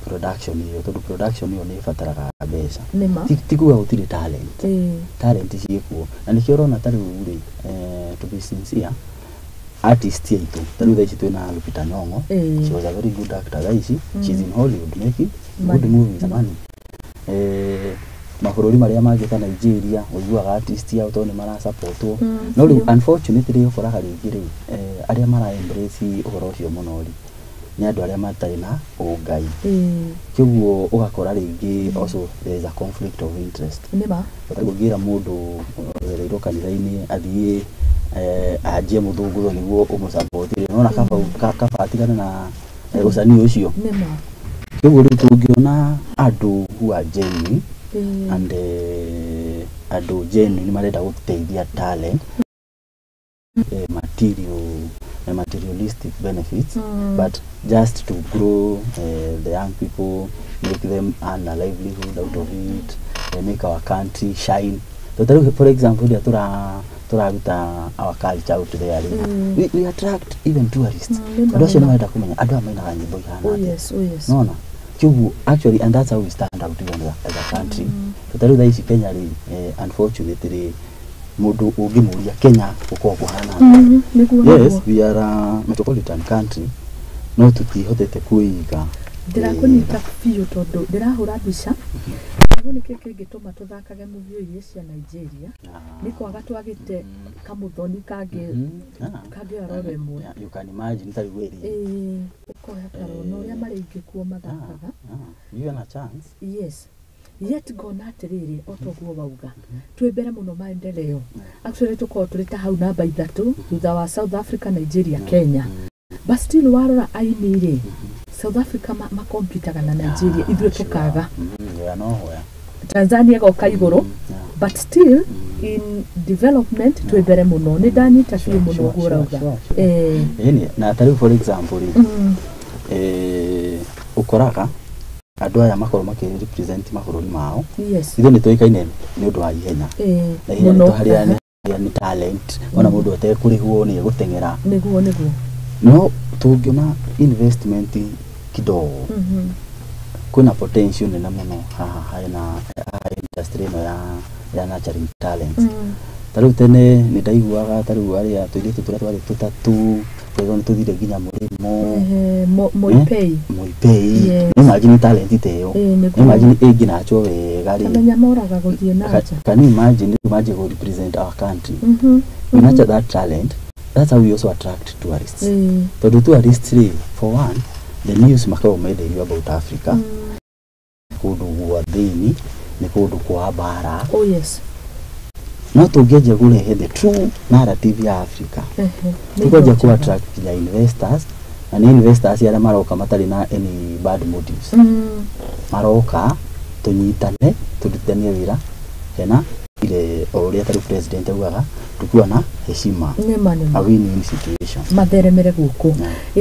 B: production ĩyo, tondũ production ĩyo nĩ ĩbataraga mbeca.
A: Nĩma.
B: Ti kuga gũtirĩ talent.
A: Eh.
B: Talent ciĩkuo, na nĩkĩo ũrona ta rĩu rĩ, to be sincere, artist aitũ ta rĩu thaa ici twĩna Lupita Nyong'o.
A: Eh.
B: She was a very good actor. Thaa ici
A: Mm.
B: she's in Hollywood making
A: Money.
B: good movies, money. Mabũrũri marĩa mangĩ ta Nigeria, ũiguaga artist ao tondũ nĩ marasupportwo.
A: Mm,
B: No rĩu
A: biũ.
B: unfortunately ũkoraga rĩngĩ rĩ, arĩa mara embrace ũhoro ũcio mũno rĩ, nĩ andũ arĩa matarĩ na ũngai.
A: Eh.
B: Kĩguo ũgakora rĩngĩ also there is a conflict of interest.
A: Nĩma.
B: Ũngĩra mũndũ ũrereirwo kanitha-inĩ athiĩ anjie mũthũngũtho nĩguo ũmũsapoti, nona kaba atigane na ũcani ũcio.
A: Nĩma.
B: Kĩguo rĩu tũngĩona andũ who are genuine
A: Eh.
B: and andũ genuine marenda gũteithia talent, materialistic benefits,
A: Mm.
B: but just to grow the young people, make them earn a livelihood out of it, make our country shine. So ta rĩu, for example, rĩrĩa tũraruta our culture out there rĩ,
A: Mm.
B: we attract even tourists.
A: Nĩma,
B: Andũ acio
A: nĩma.
B: nĩ marenda kũmenya andũ aya mainaga nyĩmbo ihana
A: Oh
B: atĩa.
A: yes, oh yes.
B: Nona kĩguo actually, and that's how we stand out even as a country.
A: Mm.
B: So ta rĩu thaa ici Kenya rĩ, unfortunately mũndũ ũngĩmũria Kenya gũkoragwo kũhana atĩa?
A: Nĩguo.
B: Yes,
A: Nĩguo.
B: we are a metropolitan country, no tutihotete kwĩiga.
A: Ndĩrakũnyita biũ, tondũ ndĩrahũra mbica nĩguo nĩkĩ kĩngĩtũma tũthakage movie iria cia Nigeria, nĩ kwaga twagĩte kamũthoni kangĩ kangĩoya roro ĩmwe.
B: Yeah, you can imagine ta rĩu wĩri
A: Ĩĩ, ũkoya karona ũrĩa marĩ aingĩ kuo mathakaga.
B: Given a chance.
A: Yes, Yet ngona atĩrĩrĩ, o toguo wauga, twĩ mbere mũno maendeleo. Actually tũkoragwo tũrĩ ta hau namba 3 thutha wa South Africa, Nigeria, Kenya. But still warora aini rĩ, South Africa makompitaga na Nigeria, ithuĩ tũkaga. Tanzania ĩgoka igũrũ, but still in development twĩ mbere mũno. Nĩ ndanyita biũ mũno ũguo ũrauga.
B: Ĩni, na ta rĩu for example rĩ, ũkoraga andũ aya makorwo makĩ represent mabũrũri mao. Ithuĩ nĩ tũĩkaine nĩ ũndũ wa ihenya. Na ihenya nĩ harĩa nĩ talent, ona mũndũ atekũrĩhwo nĩ egũteng'era.
A: Nĩguo nĩguo.
B: No tũngĩona investment kidogo, kwĩna potential nene mũno haha hena industry ĩno ya nurturing talents. Ta rĩu tene nĩ ndaiguaga ta rĩu arĩa tũirĩtu tũrĩa twarĩ tũtatũ tũrĩa nĩ tũthire nginya mũrĩmo
A: Moipei.
B: Moipei. Nĩ imagine talent ta ĩyo. Nĩ imagine ĩngĩnachwo wega rĩ.
A: Kamenya moraga gũthiĩ na nja.
B: Can you imagine go represent our country? We nurture that talent. That's how we also attract tourists. Tondũ tourists rĩ, for one, the news makoragwo mendeirio about Africa. Kũndũ gwa thĩini, nĩ kũndũ kwa mbara.
A: Oh yes.
B: No tũngĩanjia kũrehe the true narrative ya Africa. Tũkwanjia kũ attract nginya investors, na nĩ investors arĩa maroka matarĩ na any bad motives. Maroka tũnyitane, tũrutithanie wĩra hena ile o ũrĩa tarĩu president augaga tukiwa na heshima.
A: Nĩma.
B: A win-win situation.
A: Matheremere gũkũ.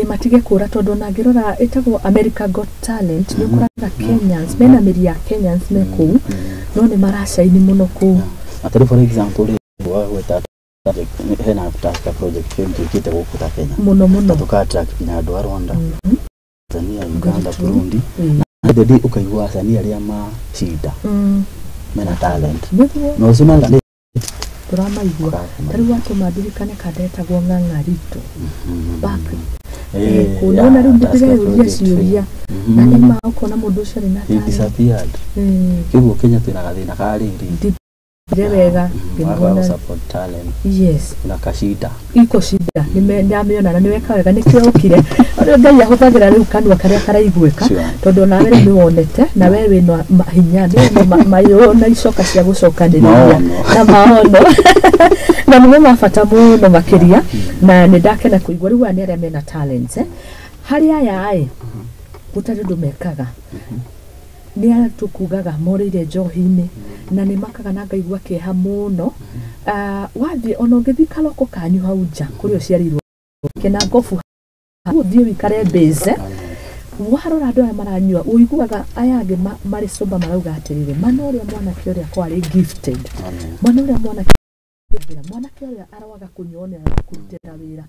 A: Matige kũra tondũ ona ngĩrora ĩtagwo America Got Talent, nĩ ũkoraga Kenyans mena mĩri ya Kenyans me kũu, no nĩ maracaini mũno kũu.
B: Na tarĩu for example rĩ, wagweta hena Tusker Project Fame twĩkĩte gũkũ ta Kenya.
A: Mũno mũno.
B: Tũka attract nginya andũ a Rwanda, Tanzania, Uganda, Burundi. Na the day ũkaigua wasanii arĩa macinda mena talent.
A: Nĩguo.
B: Na ũcio na
A: tũramaigua. Ta rĩu watũma ndirikane kanda ĩtagwo Ng'ang'aritũ. Back. Kuona rĩu ndĩreyũria ciũria. Na nĩ ma ũkona mũndũ ũcio arĩ na
B: talent. He disappeared. Kĩguo Kenya twĩna gathĩna ka rĩrĩ.
A: Ndire wega
B: ngĩmuona. Support talent.
A: Yes.
B: Na kashida.
A: Iko shida. Nĩmĩona na nĩweka wega nĩkĩo ũkire. Ũrĩa Ngai ahũthagĩra rĩu kanua karĩa karaiguĩka tondũ nawe rĩu nĩwonete na we wĩna hinya nĩ mayũ na icoka cia gũcokanĩrĩria na maono. Na nĩmo ma bata mũno makĩria na nĩ ndakena kũigua rĩu aya nĩ arĩa mena talents. Harĩ aya ĩ gũtarĩ ũndũ mekaga. Nĩ tũkugaga morĩire njohi-inĩ na nĩ makaga na ngaigua kĩeha mũno. Wathiĩ ona ũngĩthiĩ karoko kanyu hau nja kũrĩa ũciarĩirwo kena ngobu ũthiĩ ũikare mbĩce warora andũ aya maranyua ũiguaga aya angĩ marĩ sober marauga atĩrĩrĩ mana ũrĩa mwanake ũrĩa kwarĩ gifted mwana ũrĩa mwanake mwanake ũrĩa aroaga kũnyua nĩ arakũrutĩra wĩra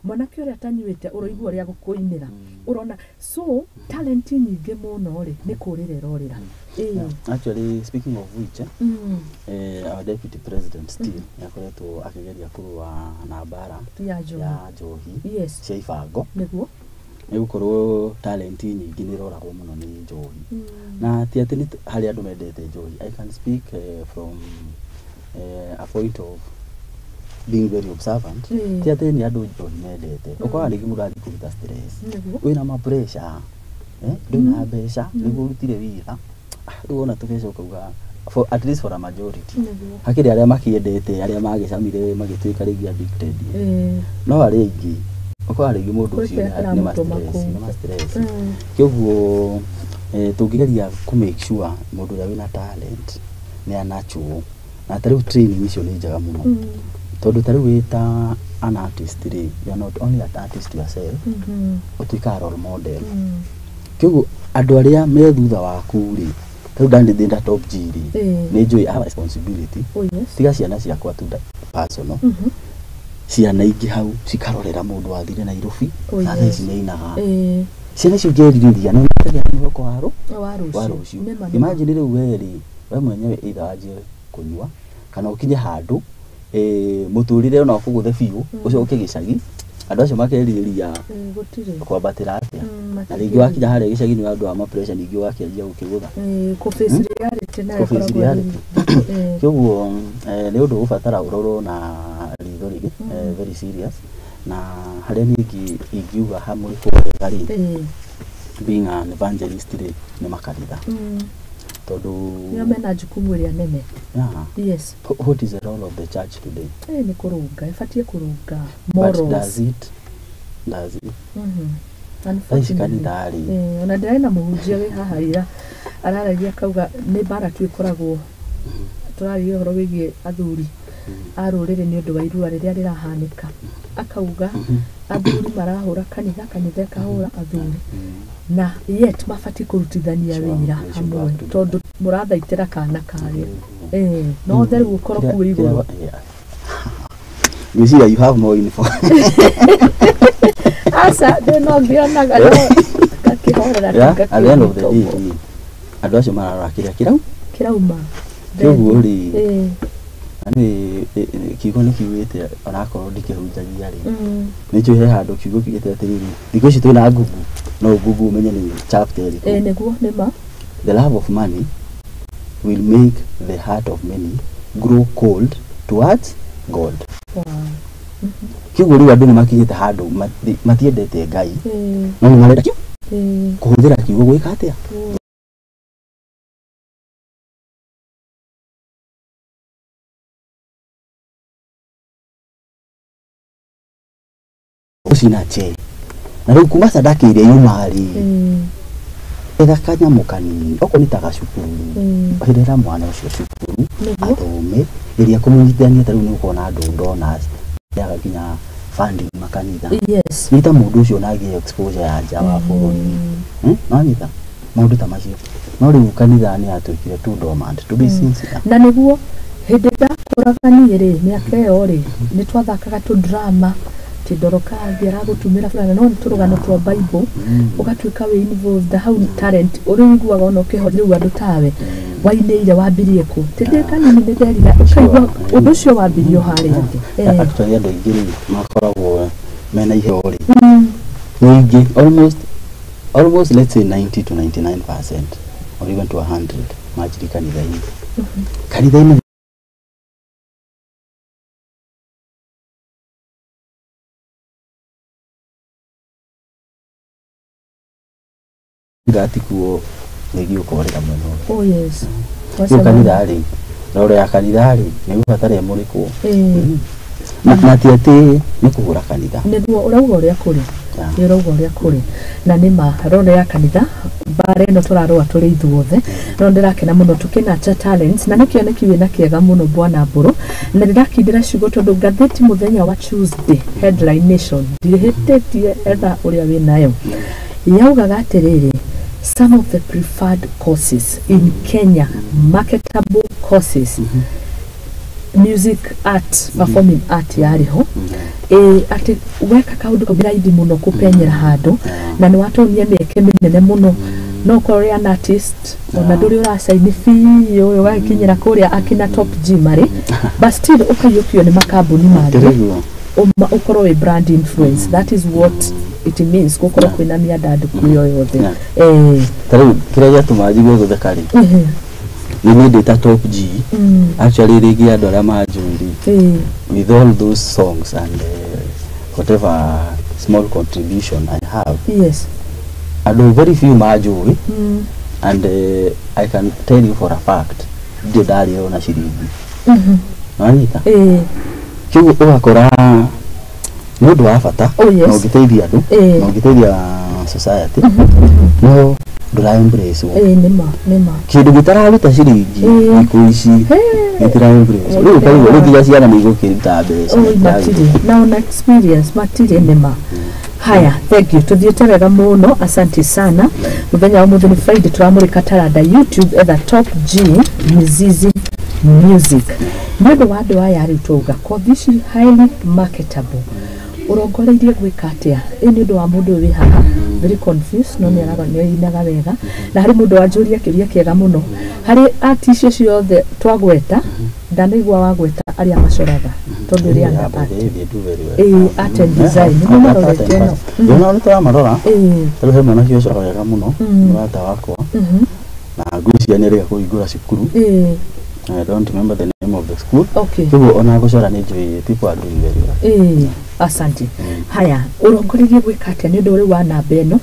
A: mwanake ũrĩa atanyuĩte ũroigua ũrĩa gũkũinĩra ũrona so talent nyingĩ mũno rĩ nĩ kũrĩra ĩrorĩra.
B: Actually speaking of which, our deputy president still nĩakoretwo akĩgeria kũrũa na mbara
A: ya
B: njohi
A: yes
B: cia ibango
A: nĩguo
B: nĩ gũkorwo talent nyingĩ nĩ ĩroragwo mũno nĩ njohi na ti atĩ nĩ harĩ andũ mendete njohi. I can speak from a point of being very observant. Ti atĩ nĩ andũ njohi mendete ũkoraga rĩngĩ mũndũ athiĩ kũruta stress wĩna ma pressure ndũna mbeca nĩguo ũrutire wĩra rĩu wona tũbeca ũkauga for at least for a majority hakĩrĩ arĩa makĩendete arĩa magĩcamire magĩtuĩka rĩngĩ addicted no arĩa aingĩ ũkoraga rĩngĩ mũndũ ũcio nĩ ma stress kĩoguo tũngĩgeria kũ make sure mũndũ ũrĩa wĩna talent nĩ anachwo na ta rĩu training icio nĩ njega mũno tondũ ta rĩu wĩ ta an artist rĩ, you are not only an artist yourself, ũtuĩkaga role model kĩoguo andũ arĩa me thutha waku rĩ, ta rĩu ndanĩthĩnda Top G rĩ, nĩ njũĩ I have a responsibility tiga ciana ciakwa tu personal ciana ingĩ hau cikarorera mũndũ wathire Nairobi na thaa ici nĩainaga ciana icio ngerirĩria na nĩkagĩa mwĩhoko wa rũciũ. Imagine rĩu we rĩ, we mwenyewe either wanjie kũnyua kana ũkinye handũ mũtũrĩre ona ũkũgũthe biũ ũcoke gĩcagi andũ acio makerirĩria kwambatĩra atĩa na rĩngĩ wakinya harĩa gĩcagi nĩ andũ a ma pressure ningĩ ũgakĩanjia gũkĩgũtha
A: kũ face reality nayo ĩkoragwo
B: kĩoguo nĩ ũndũ ũgũbatara ũrorwo na ritho rĩngĩ very serious na harĩa niĩ ingiuga hamũrĩkwo wega rĩ being an evangelist rĩ nĩ makanitha. Tondũ
A: Nĩo mena jukumu ĩrĩa nene.
B: Yeah.
A: Yes.
B: What is the role of the church today?
A: Nĩ kũrũnga, ĩbatiĩ kũrũnga
B: But
A: morals.
B: does it? Does it? Thaa ici kanitha rĩ.
A: Ona ndĩrarĩ na mũhunjia wĩ haha ira araragia akauga nĩ mbara tu ĩkoragwo tũrarĩria ũhoro wĩgiĩ athuri a rũrĩrĩ nĩ ũndũ wa irua rĩrĩa rĩrahanĩka. Akauga athuri marahũra kanitha, kanitha ĩkahũra athuri, na yet mabatiĩ kũrutithania wĩra hamwe tondũ mũrathaitĩra kana karĩa. No ũtheru ũkorwo kũu igũrũ.
B: Ngwĩciria you have more info.
A: Aca ndĩ no ngĩonaga no ngakĩhorera.
B: At the end of the day andũ acio mararora kĩrĩa kĩrauma. Kĩoguo rĩ, kiugo nĩ kiugĩte onakorwo ndikĩhunjagia rĩ, nĩ njũĩ he handũ kiugo kiugĩte atĩrĩrĩ, thikũ ici twĩna Google, no Google ũmenye nĩ chapter ĩrĩkũ.
A: Nĩguo nĩ ma.
B: The love of money will make the heart of many grow cold towards God.
A: Wow.
B: Kiugo rĩu andũ nĩ makinyĩte handũ matiendete Ngai, no nĩ marenda kũhũthĩra kiugo gwĩka atĩa? Gũcina che. Na rĩu kuma sadaka ĩrĩa yuma rĩ, etha kanyamũ kanini, okorwo nĩ ta gacukuru, oherera mwana ũcio cukuru, athome, geria kũmũnyitithania ta rĩu nĩ ũkona andũ donors, yaga nginya funding makanitha.
A: Yes.
B: Nĩ ta mũndũ ũcio onagĩe exposure ya nja wa bũrũri. Nĩwanyita? Maũndũ ta macio. No rĩu kanitha nĩ yatuĩkire too dormant, to be sincere.
A: Na nĩguo hĩndĩ ndakũraga niĩ rĩ, mĩaka ĩyo rĩ, nĩ twathakaga tũ drama tindorokathi aragũtumĩra fulani, no nĩ tũrũgano twa Bible, ũgatuĩka wĩ involved hau talent ũrĩa ũiguaga ona ũkĩhoria rĩu andũ tawe wainĩire wambirie kũ tindĩ kanini nĩ nderira ũkaigua ũndũ ũcio wambirie harĩa thĩ.
B: Actually andũ aingĩ rĩ makoragwo mena iheo rĩ nyingĩ, almost let's say 90 to 99% or even to 100 manjiri kanitha-inĩ. Kanitha-inĩ gatikuo rĩngĩ ũkorĩra mwena ũrĩa.
A: Oh yes.
B: Rĩu kanitha rĩ, roro ya kanitha rĩ nĩ gũbatara ĩmũrĩkwo. Na ti atĩ nĩ kũhũra kanitha.
A: Nĩguo ũrauga ũrĩa kũrĩ. Nĩ ũrauga ũrĩa kũrĩ. Na nĩ ma roro ya kanitha mbara ĩno tũrarũa tũrĩ ithuothe. No ndĩrakena mũno tũkĩnacha talents na nĩkĩo nĩkĩ wĩna kĩega mũno Bwana Mbũrũ. Na ndĩrakindĩra ciugo tondũ ngathĩti mũthenya wa Tuesday headline Nation ndihĩtĩtie etha ũrĩa wĩnayo. Yaugaga atĩrĩrĩ, some of the preferred courses in Kenya, marketable courses, music, art, performing art yarĩho, atĩ weka kaũndũ kau nĩ raithi mũno kũpenyera handũ na nĩ watonia mĩeke mĩnene mũno, no ũkorwo ũrĩ an artist ona ndũrĩ ũracaini biũ ũgagĩkinyĩra kũrĩa akina Top G marĩ, but still ũkaiyũkio nĩ makambuni mangĩ, ũkorwo wĩ brand influence. That is what it means gũkorwo kwĩna mĩandandũku ĩyo yothe.
B: Ta rĩu kĩrĩa gĩatũma njigue gũtheka rĩ, nĩ niĩ ndĩ ta Top G. Actually rĩngĩ andũ arĩa manjũĩ rĩ, with all those songs and whatever small contribution I have,
A: yes,
B: andũ very few manjũĩ, and I can tell you for a fact ndirĩ ndarĩo na ciringi. Nĩwanyita? Kĩu ũgakora nĩ ũndũ wa bata na ũngĩteithia andũ na ũngĩteithia society, no ndũra embrace.
A: Nĩ ma
B: kĩndũ gĩtararuta ciringi thikũ ici gĩtira embrace. Rĩu ũkaigua rĩu nginya ciana nĩ igũkĩruta mbeca.
A: Matirĩ na ona experience matirĩ. Nĩ ma. Haya, thank you. Tuthiĩte wega mũno, asante sana. Mũthenya wa ũmũthĩ nĩ Friday, tũramũrĩka taranda YouTube etha Top G Mizizi Music. Nĩ ũndũ wa andũ aya rĩu twauga kothi ici highly marketable, ũrongoreirie gwĩka atĩa? Ĩ nĩ ũndũ wa mũndũ ũyũ wĩ haha very confused, no nĩ ainaga wega, na harĩ mũndũ wanjũria kĩũria kĩega mũno harĩ art icio ciothe twagweta, ndanaigua wagweta arĩa macoraga tondũ ĩrĩ anga art. Art and design nĩ marorete ĩno.
B: Nĩ tũramarora. Rĩu he mwana ũcio ũcoraga wega mũno, mũrata wakwa, na ngwĩciria nĩ arĩga kũhingũra cukuru. I don't remember the name of the school.
A: Okay.
B: Koguo ona gũcora nĩ njũĩ people are doing very well.
A: Asante. Haya, ũrongoreirie gwĩka atĩa nĩ ũndũ rĩu wa namba ĩno?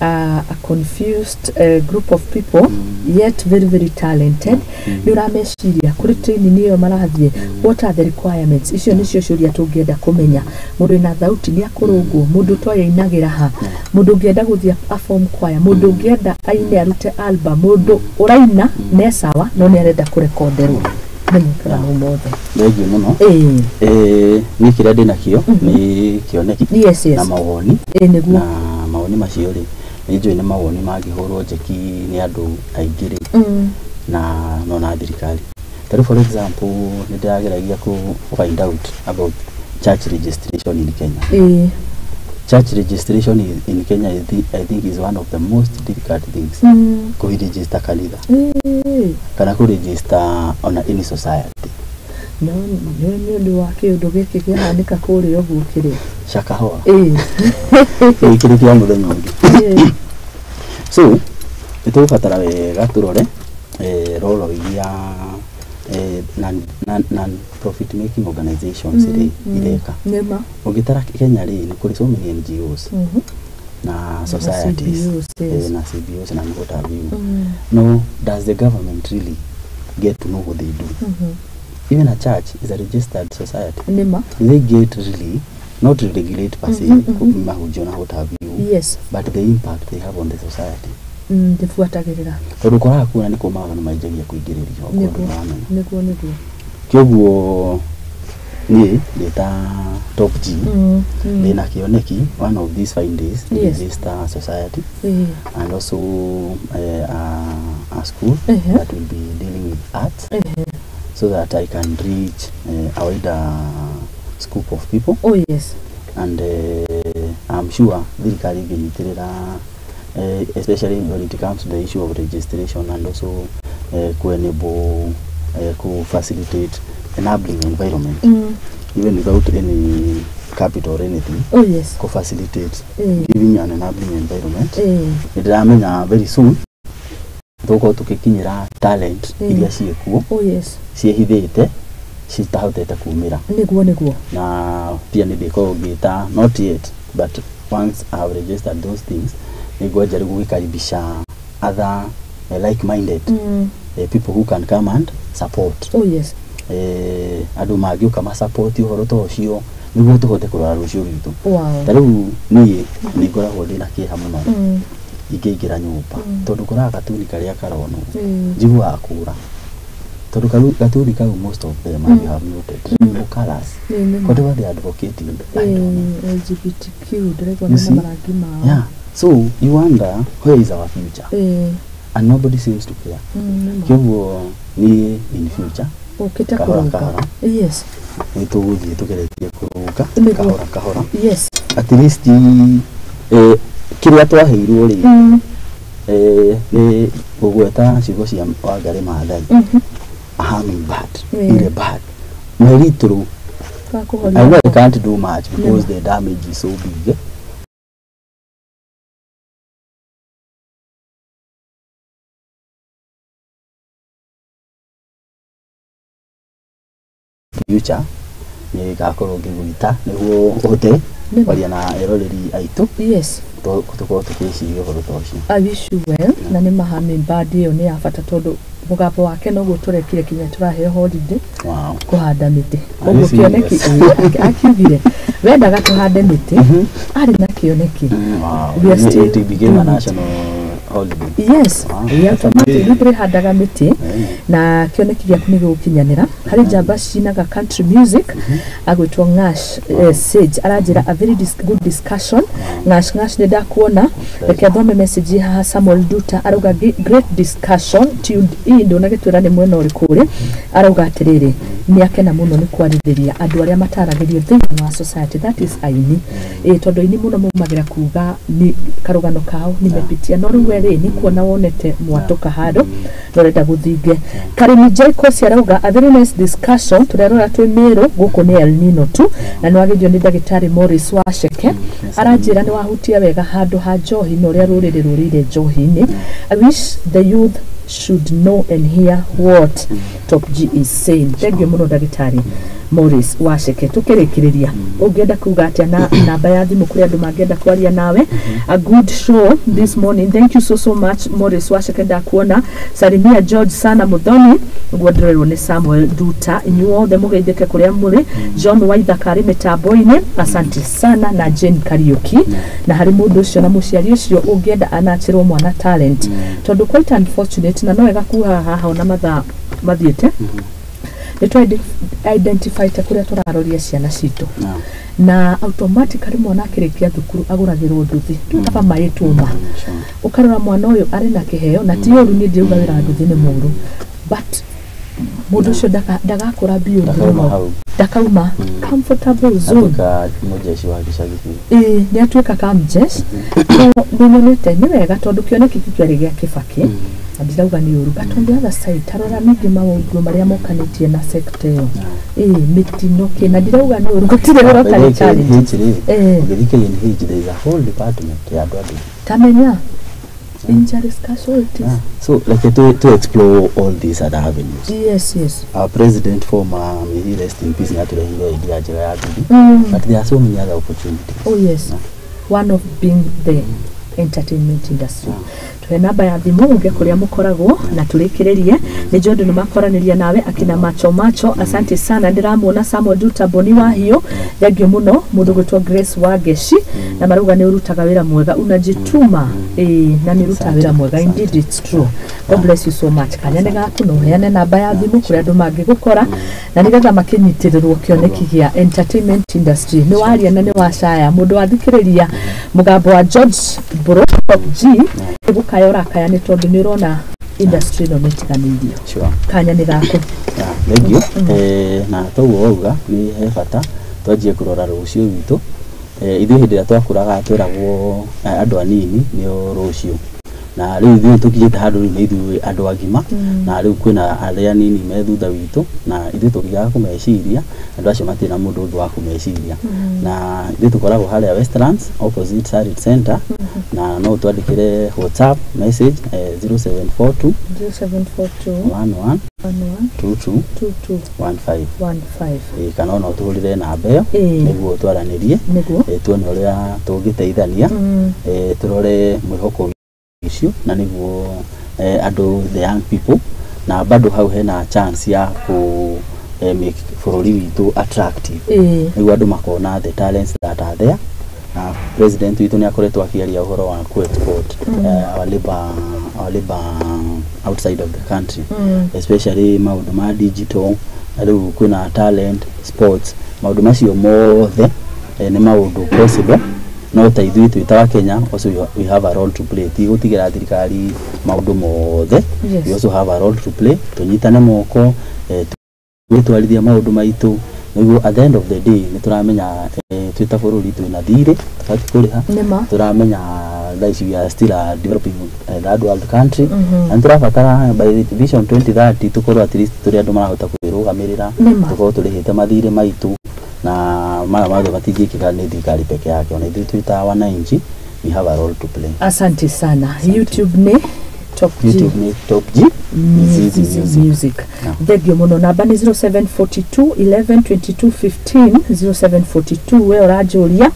A: a confused group of people, yet very very talented. Nĩ ũrameciria kũrĩ training ĩyo marathiĩ, what are the requirements? Icio nĩcio ciũria tũngĩenda kũmenya. Mũndũ wĩna thauti nĩ akũrũngwo, mũndũ ũtoĩ ainagĩra ha, mũndũ ũngĩenda gũthiĩ a form choir, mũndũ ũngĩenda aine arute album, mũndũ ũraina ne sawa no nĩ arenda kũrekonderwo. Nĩ mũkĩra mau mothe.
B: Thengiũ mũno. Niĩ kĩrĩa ndĩnakĩo nĩ kĩoneki na mawoni.
A: Nĩguo.
B: Na mawoni macio rĩ, nĩ njũĩ nĩ mawoni mangĩhũrwo njeki nĩ andũ aingĩ rĩ, na no na thirikari. Ta rĩu for example, nĩ ndĩrageragia kũ find out about church registration in Kenya. Church registration in Kenya, I think is one of the most difficult things. Kũregister kanitha kana kũregister ona any society.
A: No nĩ ũndũ wa kĩũndũ gĩkĩ kĩahanĩka kũrĩa ũguo kĩrĩa.
B: Shakahola. Kĩrĩ kĩa mũthenya ũngĩ. So nĩ tũgũbatara wega tũrore role iria non profit making organizations rĩ ireka.
A: Nĩma.
B: Ũngĩtara Kenya rĩ, nĩ kũrĩ so many NGOs na societies.
A: CBOs, yes.
B: Na CBOs na what have you. No, does the government really get to know what they do? Even a church is a registered society.
A: Nĩma.
B: Do they get really, not to regulate per se, mahunjio na what have you, but the impact they have on the society?
A: Ndĩbuatagĩrĩra.
B: Tondũ ũkoraga kuona nĩ kũmaga na manjagia kũingĩrĩrio okorwo ndũramenya.
A: Nĩguo.
B: Kĩoguo niĩ ndĩ ta Top G, ndĩna kĩoneki one of these fine days to register a society and also a school that will be dealing with arts, so that I can reach a wider scope of people.
A: Oh yes.
B: And I'm sure thirikari ĩngĩnyitĩrĩra, especially when it comes to the issue of registration and also ku-enable, ku-facilitate enabling environment, even without any capital or anything,
A: Oh yes.
B: ku-facilitate giving an enabling environment, nĩ ndĩramenya very soon tũgũkorwo tũgĩkinyĩra talent iria ciĩkuo,
A: Oh yes.
B: ciĩhithĩte, citahotete kumĩra.
A: Nĩguo.
B: Na pia nĩ ndĩkorwo ngĩta, not yet, but once I have registered those things, nĩ ngwanja rĩu gũgĩkaribisha other like minded people who can come and support.
A: Oh yes.
B: Andũ mangĩũka ma support ũhoro ta ũcio nĩguo tũhote kũrora rũciũ rwitũ. Ta rĩu niĩ nĩ ngoragwo ndĩna kĩeha mũno ingĩingĩra nyũmba, tondũ ũkoraga gatuni karĩa karonwo, njiguaga kũra tondũ gatuni kau, most of them, you have noted rainbow colours.
A: Nĩ
B: Whatever they are advocating, I don't know.
A: LGBTQ ndĩraigua
B: You
A: mena
B: see?
A: marangi mao.
B: Yeah, so you wonder where is our future, and nobody seems to care.
A: Nĩma.
B: Kĩoguo niĩ in future,
A: Ũkĩte
B: kahora
A: kũrũnga.
B: kahora, nĩ tũgũthiĩ tũgeretie kũrũnga kahora kahora, at least kĩrĩa twaheirwo rĩ, nĩ gũgweta ciugo cia Wangarĩ Maathai, a hummingbird, ile bird meritũ.
A: Twakũhoria.
B: I know I can't do much because the damage is so big. Future nĩ ngakorwo ngĩgwĩta nĩguo ũhote kwaria na eroreri aitũ, tũkorwo tũkĩciria ũhoro ta ũcio.
A: I wish you well. Na nĩ hummingbird ĩyo nĩ ya bata, tondũ mũgambo wake noguo tũrekire kinya tũraheo holiday kũhanda mĩtĩ.
B: Are you
A: Ũguo kĩoneki
B: serious?
A: Akiugire wendaga tũhande mĩtĩ, arĩ na kĩoneki. We are still
B: It became a
A: doing it.
B: national holiday.
A: Yes. We
B: That's
A: automatically
B: amazing.
A: tũrĩhandaga mĩtĩ, na kĩoneki gĩaku nĩ gĩgũkinyanĩra. Harĩ njamba cinaga country music agwĩtwo Ngash, Sage aranjĩra a very good discussion. Ngash, Ngash, nĩ ndakuona. Reke thome message haha. Samuel Duta arauga, "Great discussion, tuned in." Ndũnagĩtwĩra nĩ mwena ũrĩkũ ũrĩ. Arauga atĩrĩrĩ, nĩ akena mũno nĩ kwarĩrĩria andũ arĩa mataragĩrio thĩinĩ wa society, that is aini, ĩ tondũ aini mũno maumagĩra kuga nĩ karũgano kao nimepitia, no rĩu we rĩ, nĩ kuona wonete mwatũka handũ na ũrenda gũthinge. Karimi Jacob arauga, "A very nice discussion. Tũrerora twĩ Mĩrũ, gũkũ nĩ El Nino tu, na nĩ wagĩrio nĩ ndagĩtarĩ Morris Wacheke." Aranjĩra nĩ wahutia wega handũ ha njohi na ũrĩa rũrĩrĩ rũrĩire njohi-inĩ. I wish the youth should know and hear what Top G is saying. Thank you mũno ndagĩtarĩ Maurice Waceke. Tũkĩrĩkĩrĩria, ũngĩenda kuga atĩa na namba ya thimũ kũrĩ andũ mangĩenda kwaria nawe? A good show this morning, thank you so so much Maurice Waceke. Ndakuona salimia George sana Muthoni, ũguo ndĩrerwo nĩ Samuel Duta. Inyuothe mũgeithĩke kũrĩa mũrĩ. John Waithaka arĩ mĩtambo-inĩ, asante sana, na Jane Kariuki. Na harĩ mũndũ ũcio na mũciari ũcio ũngĩenda anachĩrwo mwana talent, tondũ quite unfortunate, na no wega kuga haha ona mathaa mathiĩte, nĩ twa identify te kũrĩa tũraroria ciana citũ, na automatically mwana akĩrĩkia thukuru agũragĩrwo nduthi kaba maĩ tũma. Ũkarora mwana ũyũ arĩ na kĩheo, na ti ũru, niĩ ndiauga wĩra wa nduthi nĩ mũũru, but mũndũ ũcio ndagakũra beyond
B: Ndakauma
A: hau.
B: Hau.
A: Ndakauma comfortable zone.
B: Atuĩka mũjeshi wa gĩcagi biũ.
A: Ĩĩ, nĩ atuĩka kamjesh. No nĩ nyonete nĩ wega tondũ kĩoneki kĩu kĩarĩ gĩa Kĩbakĩ, na ndirauga nĩ ũru, but on the other side, tarora ningĩ maũndũ marĩa mokanĩtie na sector ĩyo, ĩĩ, mĩtino kĩ, na ndirauga nĩ ũru, gũtirĩ ũhoro ũtarĩ challenge.
B: KNH rĩ, ũngĩthiĩ KNH there is a whole department ya andũ a nduthi.
A: Tamenya injuries, casualties.
B: Yeah. So like to explore all these other avenues. Our president former, may he rest in peace, nĩatũreheire idea njega ya nduthi, but there are so many other opportunities.
A: Oh yes. One of being the entertainment industry. Tuhe namba ya thimũ uge kũrĩa mũkoragwo na tũrĩkĩrĩrie nĩ njũĩ andũ nĩ makoranĩria nawe akina macho macho. Asante sana, ndĩramuona Samuel Duta Boni Wahiũ, thengio mũno. Mũndũ gwĩtwo Grace Wangeci na marauga nĩ ũrutaga wĩra mwega, unajituma, ĩĩ, na nĩ ũrutaga wĩra mwega. Indeed it's true. God bless you so much. Kanya nĩ gaku na ũheane namba ya thimũ kũrĩa andũ mangĩgũkora na nĩgetha makĩnyitĩrĩrwo kĩoneki gĩa entertainment industry. Nĩ waria na nĩ wacaya mũndũ wathikĩrĩria mũgambo wa George Mbũrũ Top G gũkaya ũrakaya nĩ tondũ nĩ ũrona industry ĩno nĩ ĩtiganĩirio. Kanya nĩ gaku.
B: Yeah, thank you. Na toguo wauga nĩ he bata twanjie kũrora rũciũ witũ. Ithuĩ hĩndĩ ĩrĩa twakũraga tweragwo andũ anini nĩo rũciũ, na rĩu ithuĩ tũkinyĩte handũ rĩu nĩ ithuĩ andũ agima, na rĩu kwĩna arĩa anini me thutha witũ, na ithuĩ tũngĩaga kũmeciria, andũ acio matirĩ na mũndũ ũngĩ wa kũmeciria. Na ithuĩ tũkoragwo harĩa Westlands opposite Sarit Center, na no ũtwandĩkĩre WhatsApp message 0742
A: 0742
B: 11
A: 11
B: 22
A: 22
B: 15.
A: 15.
B: Ĩĩ, kana ona ũtũhũrĩre namba ĩyo nĩguo twaranĩrie, tuone ũrĩa tũngĩteithania, tũrore mwĩhoko ũcio na nĩguo andũ, the young people, na bado hau hena chance ya ku make bũrũri witũ attractive, nĩguo andũ makona the talents that are there. Na president witũ nĩ akoretwo akĩaria ũhoro wa ku export our labor outside of the country, especially maũndũ ma digital, na rĩu kwĩna talent sports, maũndũ macio mothe nĩ maũndũ possible. No ta ithuĩ twĩ ta Kenya also we have a role to play. Ti gũtigĩra thirikari maũndũ mothe. We also have a role to play. Tũnyitane moko, twĩtwarithia maũndũ maitũ nĩguo at the end of the day nĩ tũramenya twĩ ta bũrũri twĩna thirĩ tũbatiĩ kũrĩha.
A: Nĩma.
B: Tũramenya thaa ici we are still a developing third world country, na nĩ tũrabatara by vision 2030 tũkorwo at least tũrĩ andũ marahota kwĩrũgamĩrĩra, tũkorwo tũrĩhĩte mathirĩ maitũ, na maya mothe matingĩkĩka nĩ thirikari peke yake. Ona ithuĩ twĩ ta wananchi we have a role to play.
A: Asante sana. YouTube nĩ Top G?
B: YouTube nĩ Top G Mizizi
A: Mizizi
B: Music.
A: Music. Thengio mũno. Namba nĩ 0742 11 22 15, 0742 we ũranjũria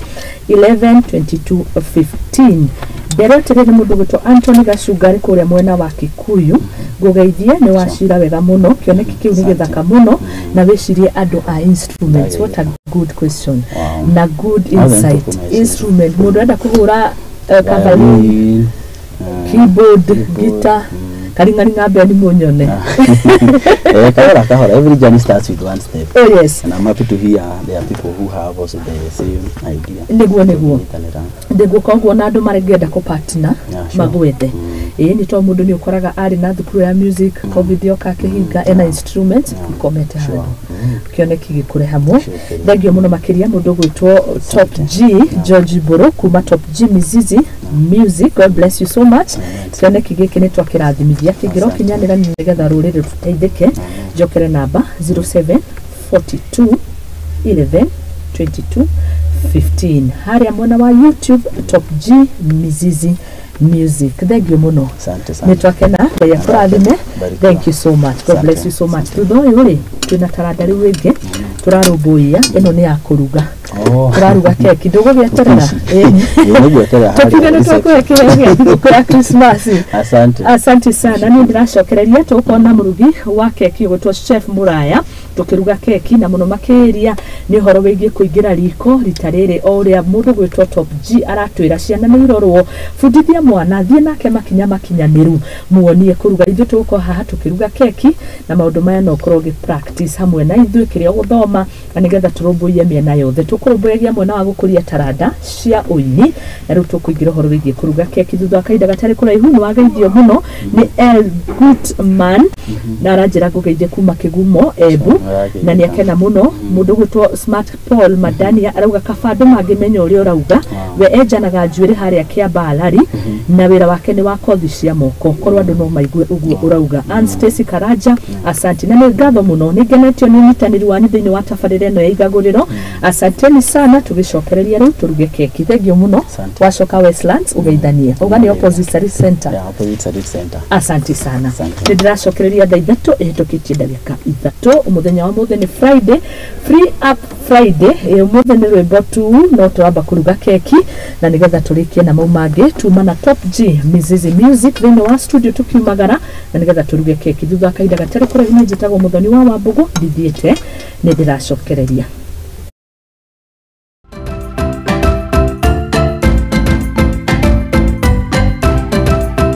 A: 11 22 15. Mbere atĩrĩrĩ, mũndũ gwĩtwo Anthony Gacunga arĩ kũrĩa mwena wa Kikuyu, ngũgeithie, nĩ wacira wega mũno, kĩoneki kĩu nĩ gĩthaka mũno, na wĩcirie andũ a instruments. What a good question na good
B: Othe
A: insight.
B: nĩtũkũmeciria.
A: Instrument, mũndũ enda kũhũra kavalin,
B: Violin,
A: keyboard,
B: keyboard,
A: guitar, karing'aring'a mbeni munyone.
B: Kahora kahora, every journey starts with one step.
A: Oh yes.
B: And I'm happy to hear there are people who have also the same idea.
A: Nĩguo.
B: Kũnyitanĩra.
A: Nĩguo, koguo na andũ marengenda kũpartner magwethe. Ĩĩ, nĩ tondũ mũndũ nĩ ũkoraga arĩ na thukuru ya music, COVID yoka akĩhinga, ena instrument ikomete handũ, kĩoneki gĩkũre hamwe. Thengio mũno makĩria mũndũ ũgwĩtwo Top G George Mbũrũ kuma Top G Mizizi Music. God bless you so much. Kĩoneki gĩkĩ nĩ twakĩrathimithia kĩngĩrokinyanĩra nĩgetha rũrĩrĩ rũteithĩke. Njokere namba 07 42 11 22 15, harĩa mwena wa YouTube Top G Mizizi Music. Thank you mũno.
B: Asante sana.
A: Nĩ twakena, Ngai akũrathime.
B: Barikiwa.
A: Thank you so much. God bless you so much.
B: Asante.
A: Thutha ũyũ rĩ, twĩna taranda rĩu ĩngĩ tũrarũmbũiya, ĩno nĩ ya kũruga.
B: Oh.
A: Tũraruga keki, ndũgũgĩeterera?
B: Ĩĩ, nĩngweterera harĩa
A: Tũkiuge nĩ
B: reception.
A: twakũhe kĩheo gĩa thigũkũ ya Christmas.
B: Asante.
A: Asante sana. Niĩ ndĩracokereria, tũgũkorwo na mũrugi wa keki ũgwĩtwo Chef Muraya, tũkĩruga keki, na mũno makĩria nĩ ũhoro wĩgiĩ kũingĩra riko rita rĩrĩ, o ũrĩa mũndũ gwĩtwo Top G aratwĩra ciana nĩ irorwo, bundithia mwana, thiĩ nake makinya makinyanĩru, muonie kũruga. Ithuĩ tũgũkorwo haha tũkĩruga keki, na maũndũ maya no ũkorwo ũgĩ practice hamwe na ithuĩ kĩrĩa ũgũthoma, na nĩgetha tũrũmbũiye mĩena yothe. Tũkũrũmbũyagia mwena wa gũkũria taranda cia ũini, na rĩu tũkũingĩra ũhoro wĩgiĩ kũruga keki thutha wa kahinda gatarĩ kũraihu. Nĩ wageithio mũno nĩ El Goodman, na aranjĩra ngũgeithie kuma Kĩgumo, Embu, na nĩ akena mũno. Mũndũ gwĩtwo Smart Paul Madania arauga kaba andũ mangĩmenya ũrĩa ũrauga. We enjanaga njuĩrĩ harĩa Kĩambalari, na wĩra wake nĩ wa kothi cia moko, korwo andũ no maigue ũguo ũrauga. Ann Stacy Karanja, asanti na nĩ ngatho mũno, nĩ ngenetio nĩ ũnyitanĩri wanyu thĩinĩ wa tabarĩra ĩno ya Igagũrĩro. Asanteni sana. Tũgĩcokereria rĩu tũruge keki. Thengiũ mũno.
B: Asante.
A: Wacoka Westlands ũgeithanie, uga nĩ opposite Sarit Center.
B: Yeah, opposite Sarit Center.
A: Asante sana.
B: Asante.
A: Nĩ ndĩracokereria thaa 3 ĩhĩtũkĩtie ndagĩka 3. Mũthenya wa mũthĩ nĩ Friday, Free Up Friday. Ĩ, ũmũthĩ nĩ rwĩmbo tu, no tũramba kũruga keki na nĩgetha tũrĩkie na mau mangĩ. Tuma na Top G Mizizi Music thĩinĩ wa studio, tukiumagara na nĩgetha tũruge keki thutha wa kahinda gatarĩ kũraihu. Nĩ njĩtagwo Mũthoni wa Wambũgũ, ndithiĩte, nĩ ndĩracokereria.